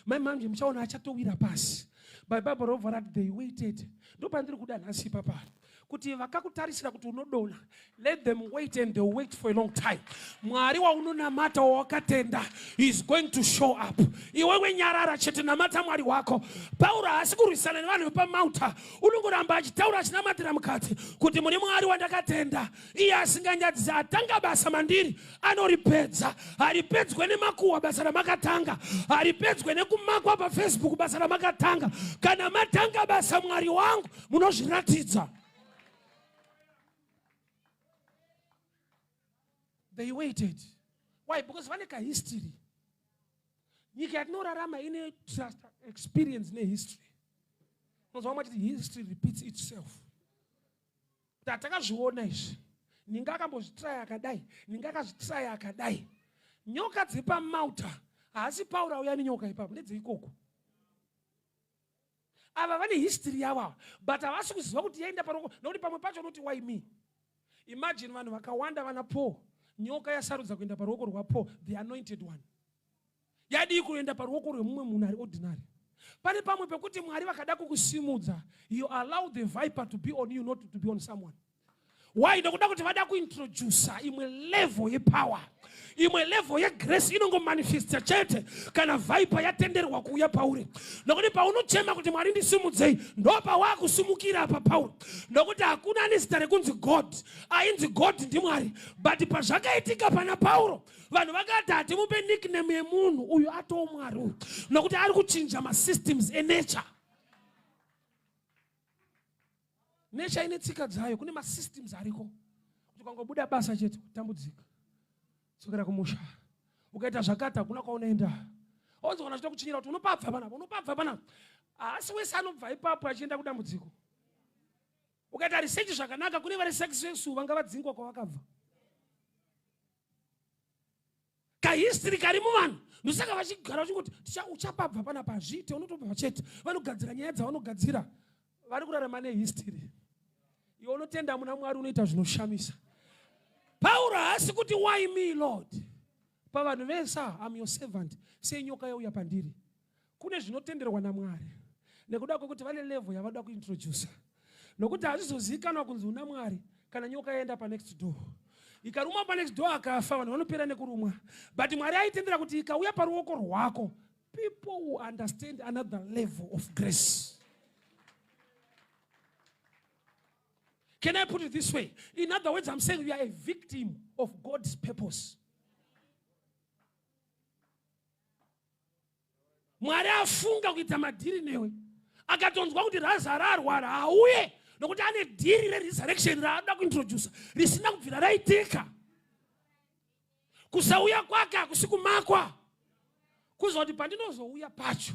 mai manje muchaona achatowira pasi. Bible robva rati they waited. Ndopandiri kuda nhasi ipapa, kuti vakakutarisira kuti unodonha, let them wait and they wait for a long time. Mwari waunonamata, wawakatenda, is going to show up. Iwewe nyarara chete, namata Mwari wako. Pauro haasi kurwisana nevanhu vepaMauta. Unongoramba achitaura, achinamatira mukati kuti muri Mwari wandakatenda, iye asinganyadzisi, atanga basa mandiri anoripedza. Haripedzwe nemakuhwa basa ramakatanga, haripedzwe nekumakwa paFacebook basa ramakatanga. Kana matanga basa, Mwari wangu, munozviratidza. They waited. Why? Because vane kahistory. Nyika yatinorarama ine trust experience nehistory. Unonzwa vamwe vachiti history repeats itself. Tatakazviona izvi, ninga akambozvitraya akadai, ninga akazvitraya akadai. Nyoka dzepamauta, haasi Pauro auya nenyoka ipapo, ndedzeikoko. Ava vane history yavo ava, but havasi kuziva kuti yaenda paroko, nokuti pamwe pacho unoti, "Why me?" Imagine vanhu vakawanda vana Paul, nyoka yasarudza kuenda paruoko rwaPaul, the anointed one. Yadii kuenda paruoko rwemumwe munhu ari ordinary? Pane pamwe pekuti Mwari vakada kukusimudza, you allow the viper to be on you, not to be on someone. Why? Ndokuda kuti vada kuintroducer imwe level yepower, imwe level yegrace inongomanifesta chete kana viper yatenderwa kuuya pauri. Nokuti paunochema kuti Mwari ndisimudzei, ndopawakusimukira apa Pauro. Nokuti hakuna ane zita rekunzi God, ainzi God ndiMwari. But pazvakaitika pana Pauro, vanhu vakati hatimupe nickname yemunhu uyu, atoo Mwari uyu, nokuti ari kuchinja masystems enature. Nature ine tsika dzayo, kune masystems ariko kuti ukangobuda basa chete utambudzika, dzokera kumusha, ukaita zvakati hakuna kwaunoenda. Onzi kana achida kuchinyira kuti unopabva panapa, unopabva panapa, haasi wese anobva ipapo achienda kudambudziko. Ukaita research zvakanaka, kune vari successful vanga vadzingwa kwavakabva. Kahistory kari muvanhu, ndosaka vachigara vachingoti uchapabva panapa, hazviite, unotobva chete. Vanogadzira nyaya dzavanogadzira, vari kurarama nehistory. Iwe unotenda muna Mwari unoita zvinoshamisa. Pauro haasi kuti why me Lord, pavanhu vese am your servant, sei nyoka yauya pandiri? Kune zvinotenderwa naMwari nekuda kwekuti vane level yavada kuintroducer, nokuti hazvizozivikanwa kunzi una Mwari kana nyoka yaenda panext door ikarumwa panext door akafa, vanhu vanopera nekurumwa. But Mwari aitendera kuti ikauya paruoko rwako, people will understand another level of grace. Can I put it this way? In other words, I'm saying you are a victim of God's purpose. Mwari afunga kuita madhiri newe, akatonzwa kuti Razaro arwara, auye nokuti ane dhiri reresurrection raanoda kuintrodusa risina kubvira raitika. Kusauya kwake hakusi kumakwa, kuziva kuti pandinozouya pacho,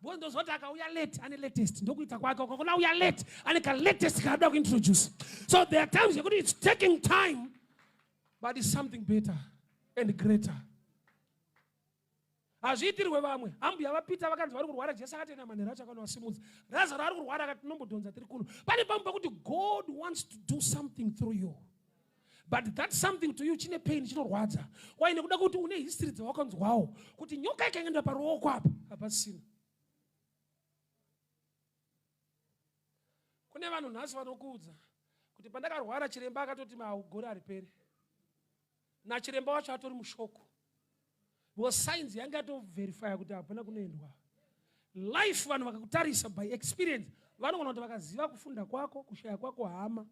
because ndoziva kuti akauya late ane latest, ndokuita kwake. Ukakona uya late ane kalatest kaanoda kuintroduce. So there are times yekuti it's taking time, but it's something better and greater. Hazviitirwe vamwe. Ambuya vaPita vakanzi vari kurwara, Jesu akatoenda manheru acho akanovasimudza. Razaro ari kurwara, akati tinombodhonza tiri kuno. Pane pamwe pekuti God wants to do something through you, but that something to you chine pain, chinorwadza. Why? Nekuda kuti une history dzawakanzwawo kuti nyoka ikaenda paruoko apa hapasina. Kune vanhu nhasi vanokuudza kuti pandakarwara chiremba akatoti gore hariperi, nachiremba wacho atori mushoko, because science yanga yatoverifya kuti hapana kunoendwa life. Vanhu vakakutarisa by experience vanogona kuti vakaziva kufunda kwako, kushaya kwako hama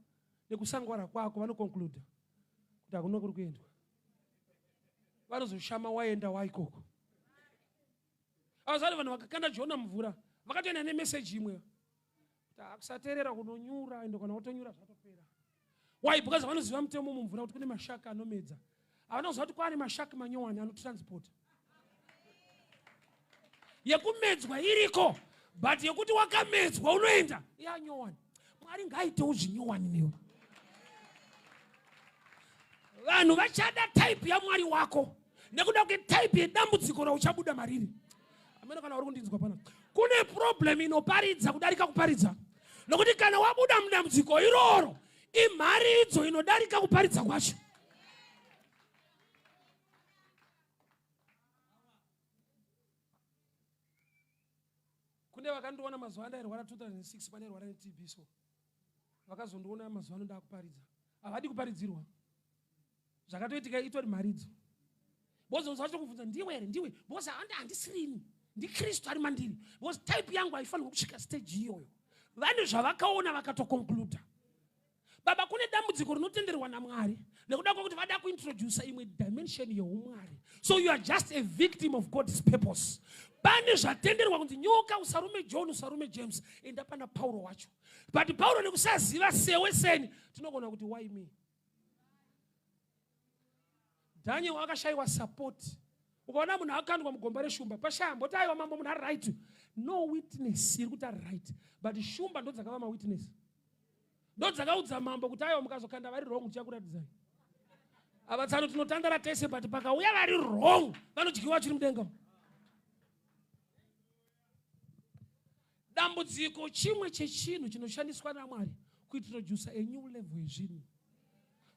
nekusangwara kwako, vanoconcluda kuti hakuna kuri kuendwa. Vanozoshama waenda waikoko. Avazvari vanhu vakakanda Jona mumvura, vakatoenda nemeseji imwe kuti akusateerera kunonyura, ende kana watonyura zvatopera. Why? Because vanoziva mutemo mumvura kuti kune mashaka anomedza. Havanoziva kuti kwaane mashaki manyowani anotransporta. Yekumedzwa iriko, but yekuti wakamedzwa unoenda yanyowani. Mwari ngaaitewo zvinyowani newe. Vanhu vachada type yaMwari wako nekuda kwetype yedambudziko rauchabuda mariri. Amene kana uri kundinzwa pana, kune problem inoparidza kudarika kuparidza, nokuti kana wabuda mudambudziko iroro, imharidzo inodarika kuparidza kwacho. Kune vakandiona mazuva andairwara 2006, pandairwara neTB, so vakazondiona mazuva ano ndakuparidza, havadi kuparidzirwa. Zvakatoitika itori mharidzo. Bozonzwa vachitokubvunza, ndiwe here? Ndiwe? Because handisirini, ndiKristu ari mandiri, because type yangu haifanirwa kusvika stage iyoyo. Vane zvavakaona vakatoconcluda. Baba, kune dambudziko rinotenderwa naMwari nekuda kwekuti vada kuintrodusa imwe dimension yeumwari. So you are just a victim of God's purpose. Pane zvatenderwa kunzi nyoka usarume John, usarume James, enda pana Pauro wacho. But Pauro nekusaziva sewe seni, tinogona kuti why me? Daniel akashayiwa support. Ukaona munhu akandwa mugomba reshumba, pashaya mboti aiwa mambo munhu ari right. No witness iri kuti ari right, but shumba ndo dzakava mawitness, ndo dzakaudza mambo kuti aiwa, mukazokanda vari wrong tichakuratidzai. Ava tsano tinotandara tese, but pakauya vari wrong vanodyiwa vachiri mudenga. Dambudziko chimwe chechinhu chinoshandiswa naMwari kuintrodusa a new level yezvinhu.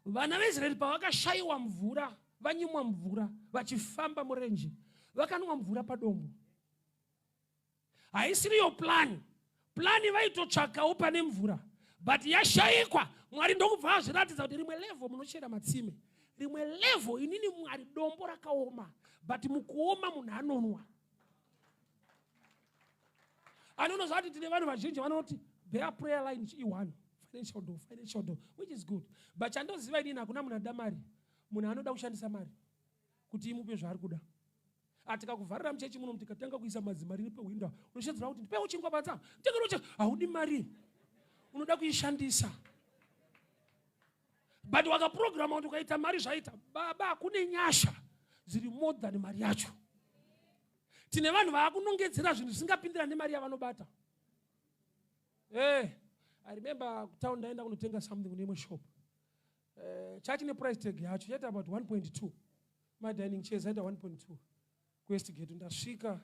Vana veIsraeri pavakashayiwa mvura, vanyimwa mvura vachifamba murenje, Vakanwa mvura padombo. Haisiriyo plan. Plan vaitotsvakawo pane mvura, but yashayikwa. Mwari ndokubva azviratidza kuti rimwe level munochera matsime, rimwe level inini Mwari dombo rakaoma, but mukuoma munhu anonwa. Anonoziva kuti tine vanhu vazhinji vanoti their prayer line i1 financial door, financial door, which is good. But chandoziva inini, hakuna munhu anoda mari, munhu anoda kushandisa mari kuti imupe zvaari kuda. Atikakuvharira muchechi muno, tikatanga kuisa madzimari nepehwindo, unoshedzera kuti ndipewo chingwa panza tengero. Haudi mari, unoda kuishandisa, but wakaprograma kuti ukaita mari zvaita. Baba, kune nyasha dziri more than mari yacho. Tine vanhu vaakunongedzera zvinhu zvisingapindira nemari yavanobata. I remember kutown ndaenda kunotenga something kune imwe shop. Chachine price tag yacho chaita about 1.2. Madining chairs aita 1.2 kuWestgate. Ndasvika,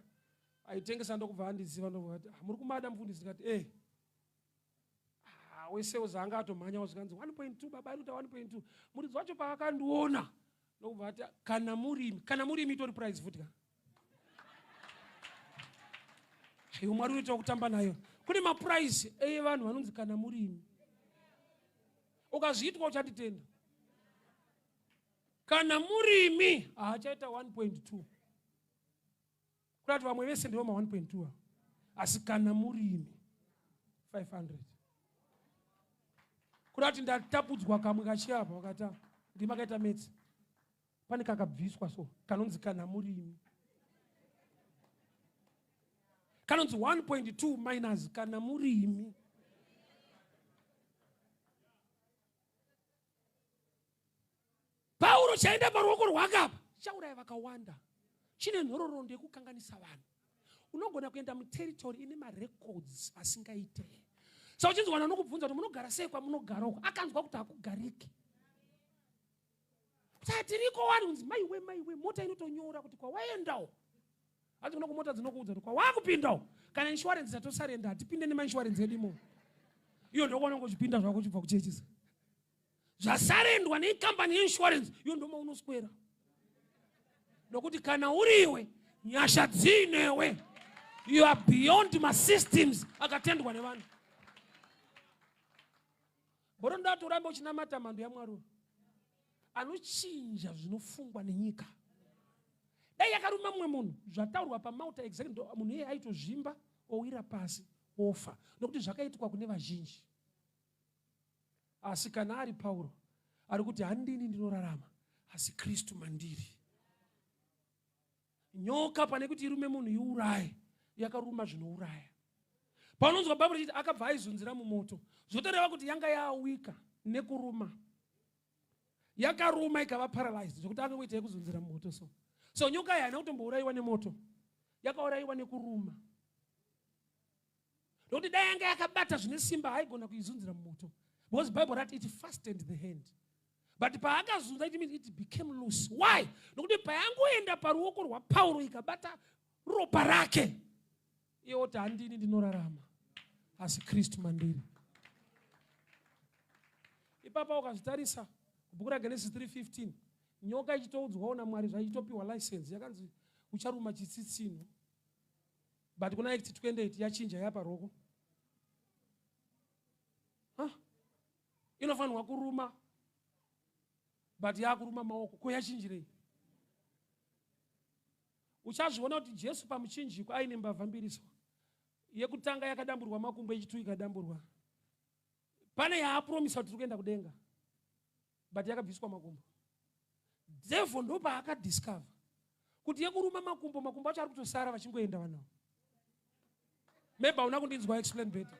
aitengesa ndokubva andiziva, ndobva ati, "Ah, muri kumada mufundisi?" Ndikati, "Eh." Ah, wesales anga atomhanya, zvikanzi 1.2 baba, ari kuita 1.2. Muridzi wacho paakandiona ndokubva ati, "Kana murimi, kana murimi itori price futi ka." Aiwa, Mwari unoita kutamba nayo. Kune maprice evanhu vanonzi kana murimi. Ukazviitwa uchanditenda. Kana murimi haachaita 1.2, kuda kuti vamwe vese ndivo ma1.2, asi kana murimi 500, kuda kuti ndatapudzwa kamwe kachiapa vakata ndimakaita metsi pane kakabviswa, so kanonzi kana murimi, kanonzi 1.2 minus kana murimi. Pauro chaenda paruoko rwake apa chauraya vakawanda, chine nhororondo yekukanganisa vanhu. Unogona kuenda muterritory ine marecords asingaite. Saka uchinzwa vanhu vanokubvunza kuti munogara sei kwamunogara uko, akanzwa kuti hakugariki, kuti hatiriko wani, kunzi maiwe, maiwe, mota inotonyora kuti kwawaendawo. Hati kuna kumota dzinokuudza kuti kwawakupindawo, kana insurance tatosarenda, hatipinde nemainsurance edu imomo. Iyo ndokuona ngochipinda zvako uchibva kuchechisa zvasarendwa nekambani yeinsurance, iyo ndomaunoswera, nokuti kana uriwe nyasha dziinewe, you are beyond masystems akatendwa nevanhu. Boro ndoda kuti urambe uchinamata mhando yaMwari uyu anochinja zvinofungwa nenyika. Dai yakaruma mumwe munhu, zvataurwa pamauta exactly, munhu iyeye aitozvimba, owira pasi, ofa, nokuti zvakaitwa kune vazhinji. Asi kana ari Pauro ari kuti, "Handini ndinorarama, asi Kristu mandiri." Nyoka pane kuti irume munhu iuraye, yakaruma zvinouraya. Paunonzwa Bhaibheri richiti akabva aizunzira mumoto, zvotoreva kuti yanga yaawika nekuruma. Yakaruma ikava paralyzed zvokuti akangoita yekuzunzira mumoto. So nyoka iyi haina kutombourayiwa nemoto, yakaurayiwa nekuruma, nokuti dai yanga yakabata zvine simba haigona kuizunzira mumoto, because Bible rati it fastened the hand, but paakazunza, it means it became loose. Why? Nokuti payangoenda paruoko rwaPauro ikabata ropa rake, iye oti, "Handini ndinorarama, asi Kristu mandiri." Ipapa ukazvitarisa kubhuku raGenesis 3:15, nyoka ichitoudzwawo naMwari, zvaichitopiwa license, yakanzi ucharuma chitsitsino, but kuna Act 28 yachinja yapa roko. Huh? Inofanirwa kuruma, but yakuruma maoko. Ko yachinjirei? Uchazviona kuti Jesu pamuchinjiko aine mbavha mbiri. So yekutanga yakadamburwa makumbo, yechitu ikadamburwa. Pane yaapromisa kuti tiri kuenda kudenga, but yakabviswa makumbo. Devil ndopaakadiscover kuti yekuruma makumbo, makumbo acho ari kutosara vachingoenda vanhu ava. Maybe hauna kundinzwa, explain better.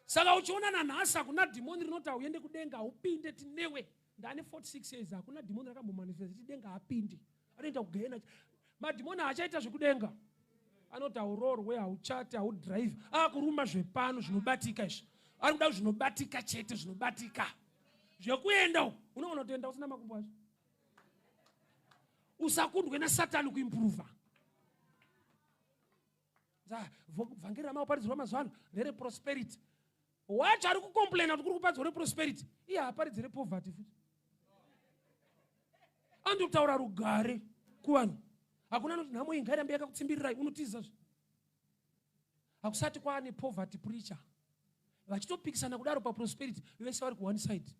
Saka uchiona nanhasi hakuna dhimoni rinoti hauende kudenga, haupinde tinewe. Ndane 46 years, hakuna dhimoni rakambomanifesta ti denga hapindi, anoenda kugehena. Madhimoni haachaita zvekudenga, anoti haurorwe, hauchati, haudhiraivhi, akuruma zvepano zvinobatika izvi. Ari kuda zvinobatika chete, zvinobatika. Zvekuenda uku unoona kutoenda usina makumbo acho. Usakundwe naSatani kuimprova. Vhangeri ramaparidzirwa mazuva ano ndereprosperity. Wacho ari kucomplaina kuti kuri kuparidzwa reprosperity, iye haaparidzi repoverty futi, andikutaura rugare. Kuvanhu hakuna anoti nhamo iyi ngairambe yakakutsimbirirai, unotiza zve. Hakusati kwaane poverty preacher vachitopikisana kudaro paprosperity, vese vari kuone side.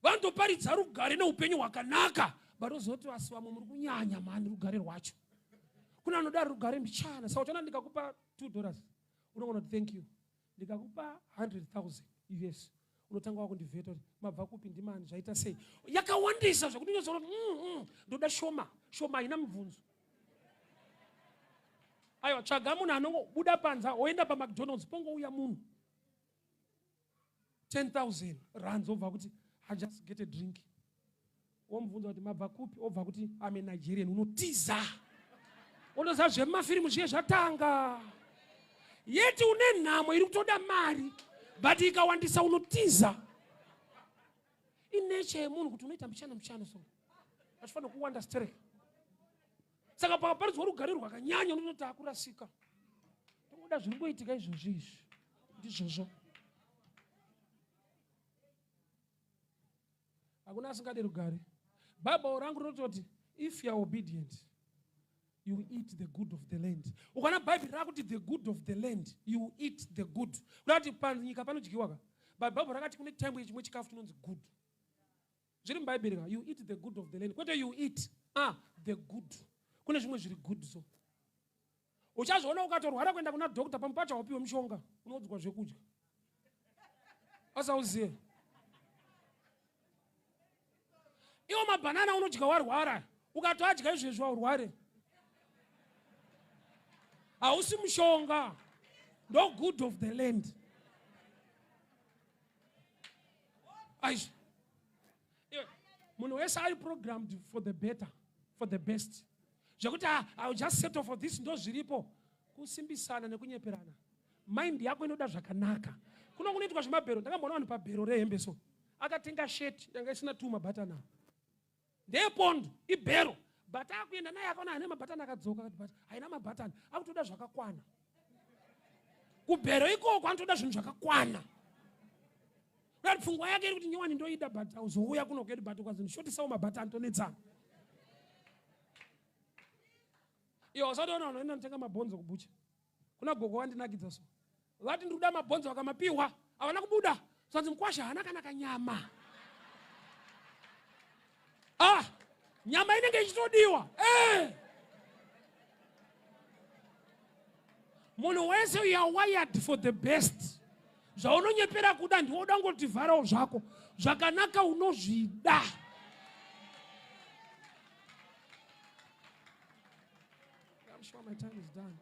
Vanotoparidza rugare neupenyu hwakanaka, but ozoti vasi vamwe muri kunyanya mhani rugare rwacho. Kuna anoda rugare mbichana. Saka uchaona ndikakupa $2 unogona kuti thank you, ndikakupa 100,000 US unotanga wakundivheta kuti mabva kupi, ndimani, zvaita sei. Yakawandisa zvekuti unozoona kuti ndoda shoma shoma, haina mubvunzo. Aiwa, tsvaga munhu anongobuda panza oenda paMcDonald's, pongouya munhu 10,000 rands, obva kuti I just get a drink, womubvunza kuti mabva kupi, obva kuti I'm a Nigerian, unotiza, unoziva zvemafirimu zviye zvatanga. Yeti une nhamo iri kutoda mari, but ikawandisa unotiza. Ineche yemunhu kuti unoita mbichana mbichana, so achifanira kuwanda sterek. Saka pakaparidzwa rugare rwakanyanya unototi akurasika, tokuda zviri kuitika izvozvi, izvi ndizvozvo. Hakuna asingadi rugare. Bhaibheri rangu rinototi if you are obedient you eat the good of the land. Ukaona Bhaibheri rakuti the good of the land, you eat the good, kuda kuti panyika panodyiwa ka. But Bhaibheri rakati kune time yechimwe chikafu chinonzi good, zviri mubhaibheri ka. You eat the good of the land, kwete you eat the good. Kune zvimwe zviri good, so uchazviona ukatorwara kuenda kuna doctor, pamwe pacho haupiwe mushonga, unoudzwa zvekudya, asauzive iwo. Mabhanana unodya warwara, ukatoadya izvezvi waurware, hausi mushonga, ndo good of the land. Aizvi munhu wese ari programmed for the better, for the best, zvekuti ah, I will just settle for this, ndo zviripo. Kusimbisana nekunyeperana, mind yako inoda zvakanaka. Kuno kunoitwa zvemabhero, ndakamboona vanhu pabhero rehembe, so akatenga shirt yanga isina tu mabhatana, ndeyepondo, ibhero, but akuenda naye akaona haina mabhatani, akadzoka akati but haina mabhatani. Akutoda zvakakwana kubhero ikoko, anotoda zvinhu zvakakwana. Kuti pfungwa yake iri kuti nyowani ndoida, but auzouya kuno kwedu, but ukazondishotisawo mabhatani tonetsana. Iwe usatoona vanhu vaenda notenga mabhonzo kubhucha. Kuna gogo wandinakidza, so vati ndikuda mabhonzo, vakamapiwa, havana kubuda. Zvanzi mukwasha haana kana kanyama. Ah, nyama inenge ichitodiwa. Eh! Munhu wese, you are wired for the best. Zvaunonyepera kuda ndiwe uda ngotivharawo zvako, zvakanaka unozvida. I'm sure my time is done.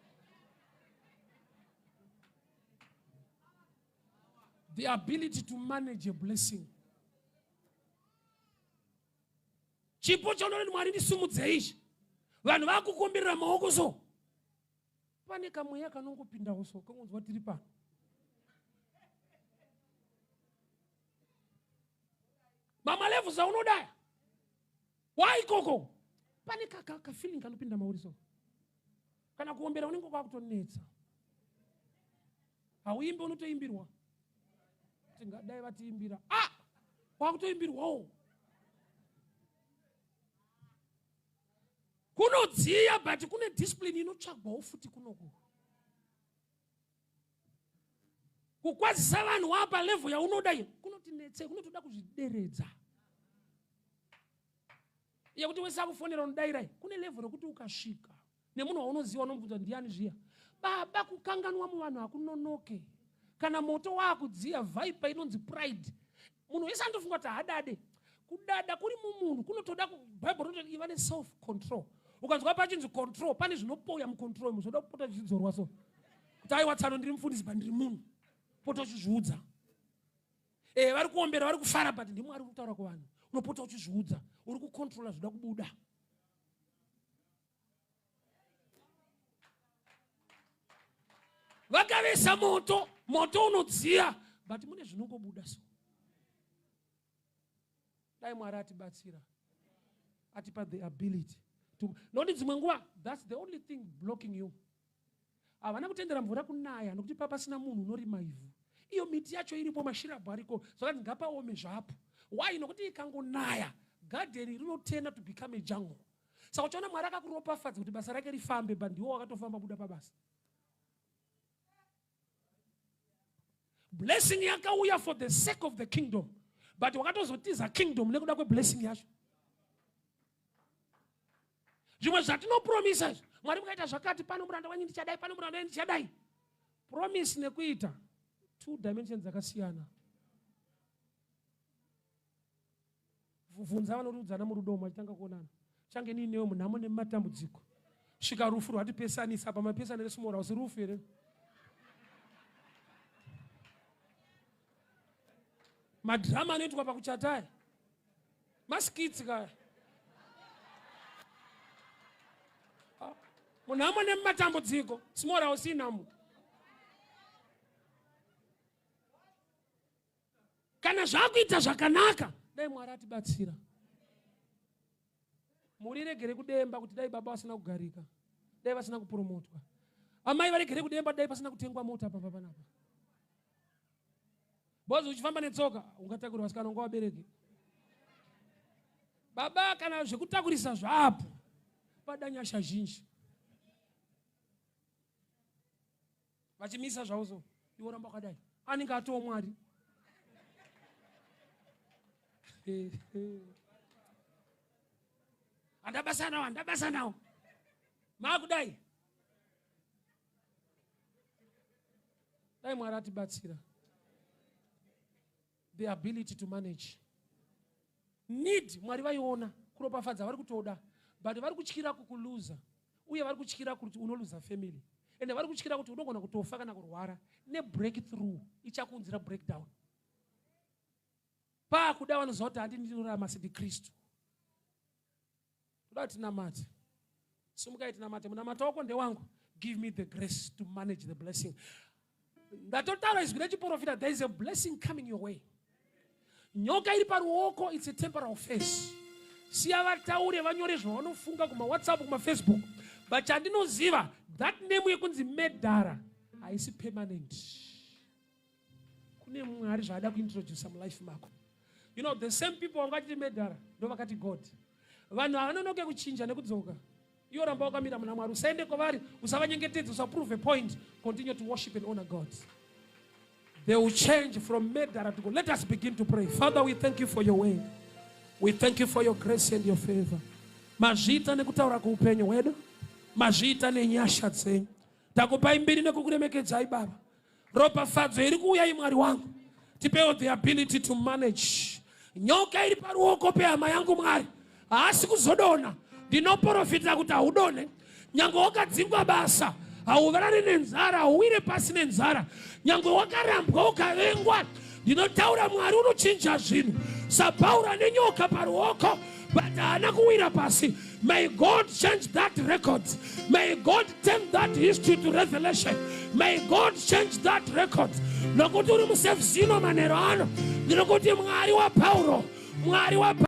The ability to manage a blessing. Chipo chaunoti Mwari ndisimudzei ichi, vanhu vakukumbirira maoko, so pane kamweya kanongopindawo, so kangonzwa tiri pano. Mamalevels aunodaya waikoko, pane kafeeling kanopinda mauri, so kana kuombera unenge kwakutonetsa, hauimbi, unotoimbirwa. Tingadai vatiimbira, ah, kwakutoimbirwawo kunodziya, but kune discipline inotsvagwawo futi kunoku. Kukwazisa vanhu wapa level yaunoda iyo kunotinetse, kunotoda kuzvideredza. Yekuti wese akufonera unodayirai, kune level rekuti ukasvika nemunhu waunoziva unomubvunza ndiani zviya. Baba, kukanganwa muvanhu hakunonoke. Kana moto waakudziya, viper inonzi pride. Munhu wese anotofunga kuti haadade. Kudada kuri mumunhu kunotoda, Bhaibheri rinototi iva neself control. Ukanzwa pachinzi control, pane zvinopoya mucontrol imo, zvoda kupota zvichidzorwa, so kuti aiwa tsano, ndiri mufundisi, pa ndiri munhu, pota uchizviudza. E, vari kuombera, vari kufara, but ndimwari uri kutaura kuvanhu. Unopota uchizviudza, uri kucontrola zvoda kubuda. Vakavesa moto, moto unodziya, but mune zvinongobuda. So dai Mwari atibatsira, atipa the ability nokuti dzimwe nguva that's the only thing blocking you. Havana kutendera mvura kunaya nokuti papasina munhu unorima ivhu. Iyo miti yacho iripo, mashirabhu ariko, zvakanzi ngapaome zvapo. Why? Nokuti ikangonaya Garden rinotena to become a jungle. Saka uchaona Mwari akakuropafadza kuti basa rake rifambe, but ndiwo wakatofamba buda pabasa. Blessing yakauya for the sake of the kingdom, but wakatozotiza kingdom nekuda kweblessing yacho. Zvimwe zvatinopromisa izvi, Mwari mukaita zvakati pano muranda wenyu ndichadai, pano muranda wenyu ndichadai. Promise nekuita two dimensions dzakasiyana. Bvunza vanoriudzana murudo umu vachitanga kuonana. Change nii newe munhamo nemumatambudziko. Svika rufu rwatipesanisa apa mapesana resmall house rufu here? Madrama anoitwa pakuchata aya. Maskits kaya. Ah, munhamo nemumatambudziko small house inhamo. Kana zvakuita zvakanaka, dai Mwari atibatsira. Mhuri iregere kudemba kuti dai baba vasina kugarika, dai vasina kupromotwa. Amai varegere kudemba dai pasina kutengwa mota pamba panapa. Bozi uchifamba netsoka ungatakurwa vasikana unga vabereki. Baba kana zvekutakurisa zvapo pada nyasha zhinji. Vachimisa zvavo so iwe ramba wakadai anenge atoo Mwari. Handabasa nawo, handabasa nawo. Maakudai. Dai Mwari atibatsira. The ability to manage. Need Mwari vaiona kuropafadza vari kutoda but vari kutyira kukuluza uye vari kutyira kuti unoluza family ende vari kutyira kuti unogona kutofa kana kurwara nebreakthrough ichakuunzira breakdown. Paakuda vanoziva kuti handi ndinorarama sendikristu. Toda kuti tinamate. Simukai tinamate. Munamato wako ndewangu. Give me the grace to manage the blessing. Ndatotaura izwi rechiprofita, there is a blessing coming your way. Nyoka iri paruoko, it's a temporal face. Siya vataure vanyore zvavanofunga kuma WhatsApp, kuma Facebook. But chandinoziva, that name yekunzi Medhara haisi permanent. Kune Mwari zvaada kuintroduce mulife mako. You know, the same people vangati Medhara ndo vakati God. Vanhu havanonoke kuchinja nekudzoka. Iwe ramba wakamira muna Mwari, usaende kwavari, usavanyengetedze, usaprove a point. Continue to worship and honor God. They will change from Medhara to God. Let us begin to pray. Father, we thank you for your word. We thank you for your grace and your favor. Mazviita nekutaura kuupenyu hwedu, mazviita nenyasha dzenyu. Takupai mbiri nekukuremekedzai Baba. Ropafadzo iri kuuya imwari wangu. Tipewo the ability to manage. Nyoka iri paruoko pehama yangu Mwari. Haasi kuzodona. Ndinoprofita kuti haudone. Nyange wakadzingwa basa, hauvarari nenzara, hauwire pasi nenzara. Nyange wakarambwa ukavengwa, ndinotaura Mwari unochinja zvinhu. SaPauro ane nyoka paruoko, but haana kuwira pasi. May God change that record. May God turn that history to revelation. May God change that record. Nokuti uri musafe zino manero ano. Ndinokuti Mwari waPauro, Mwari waPauro.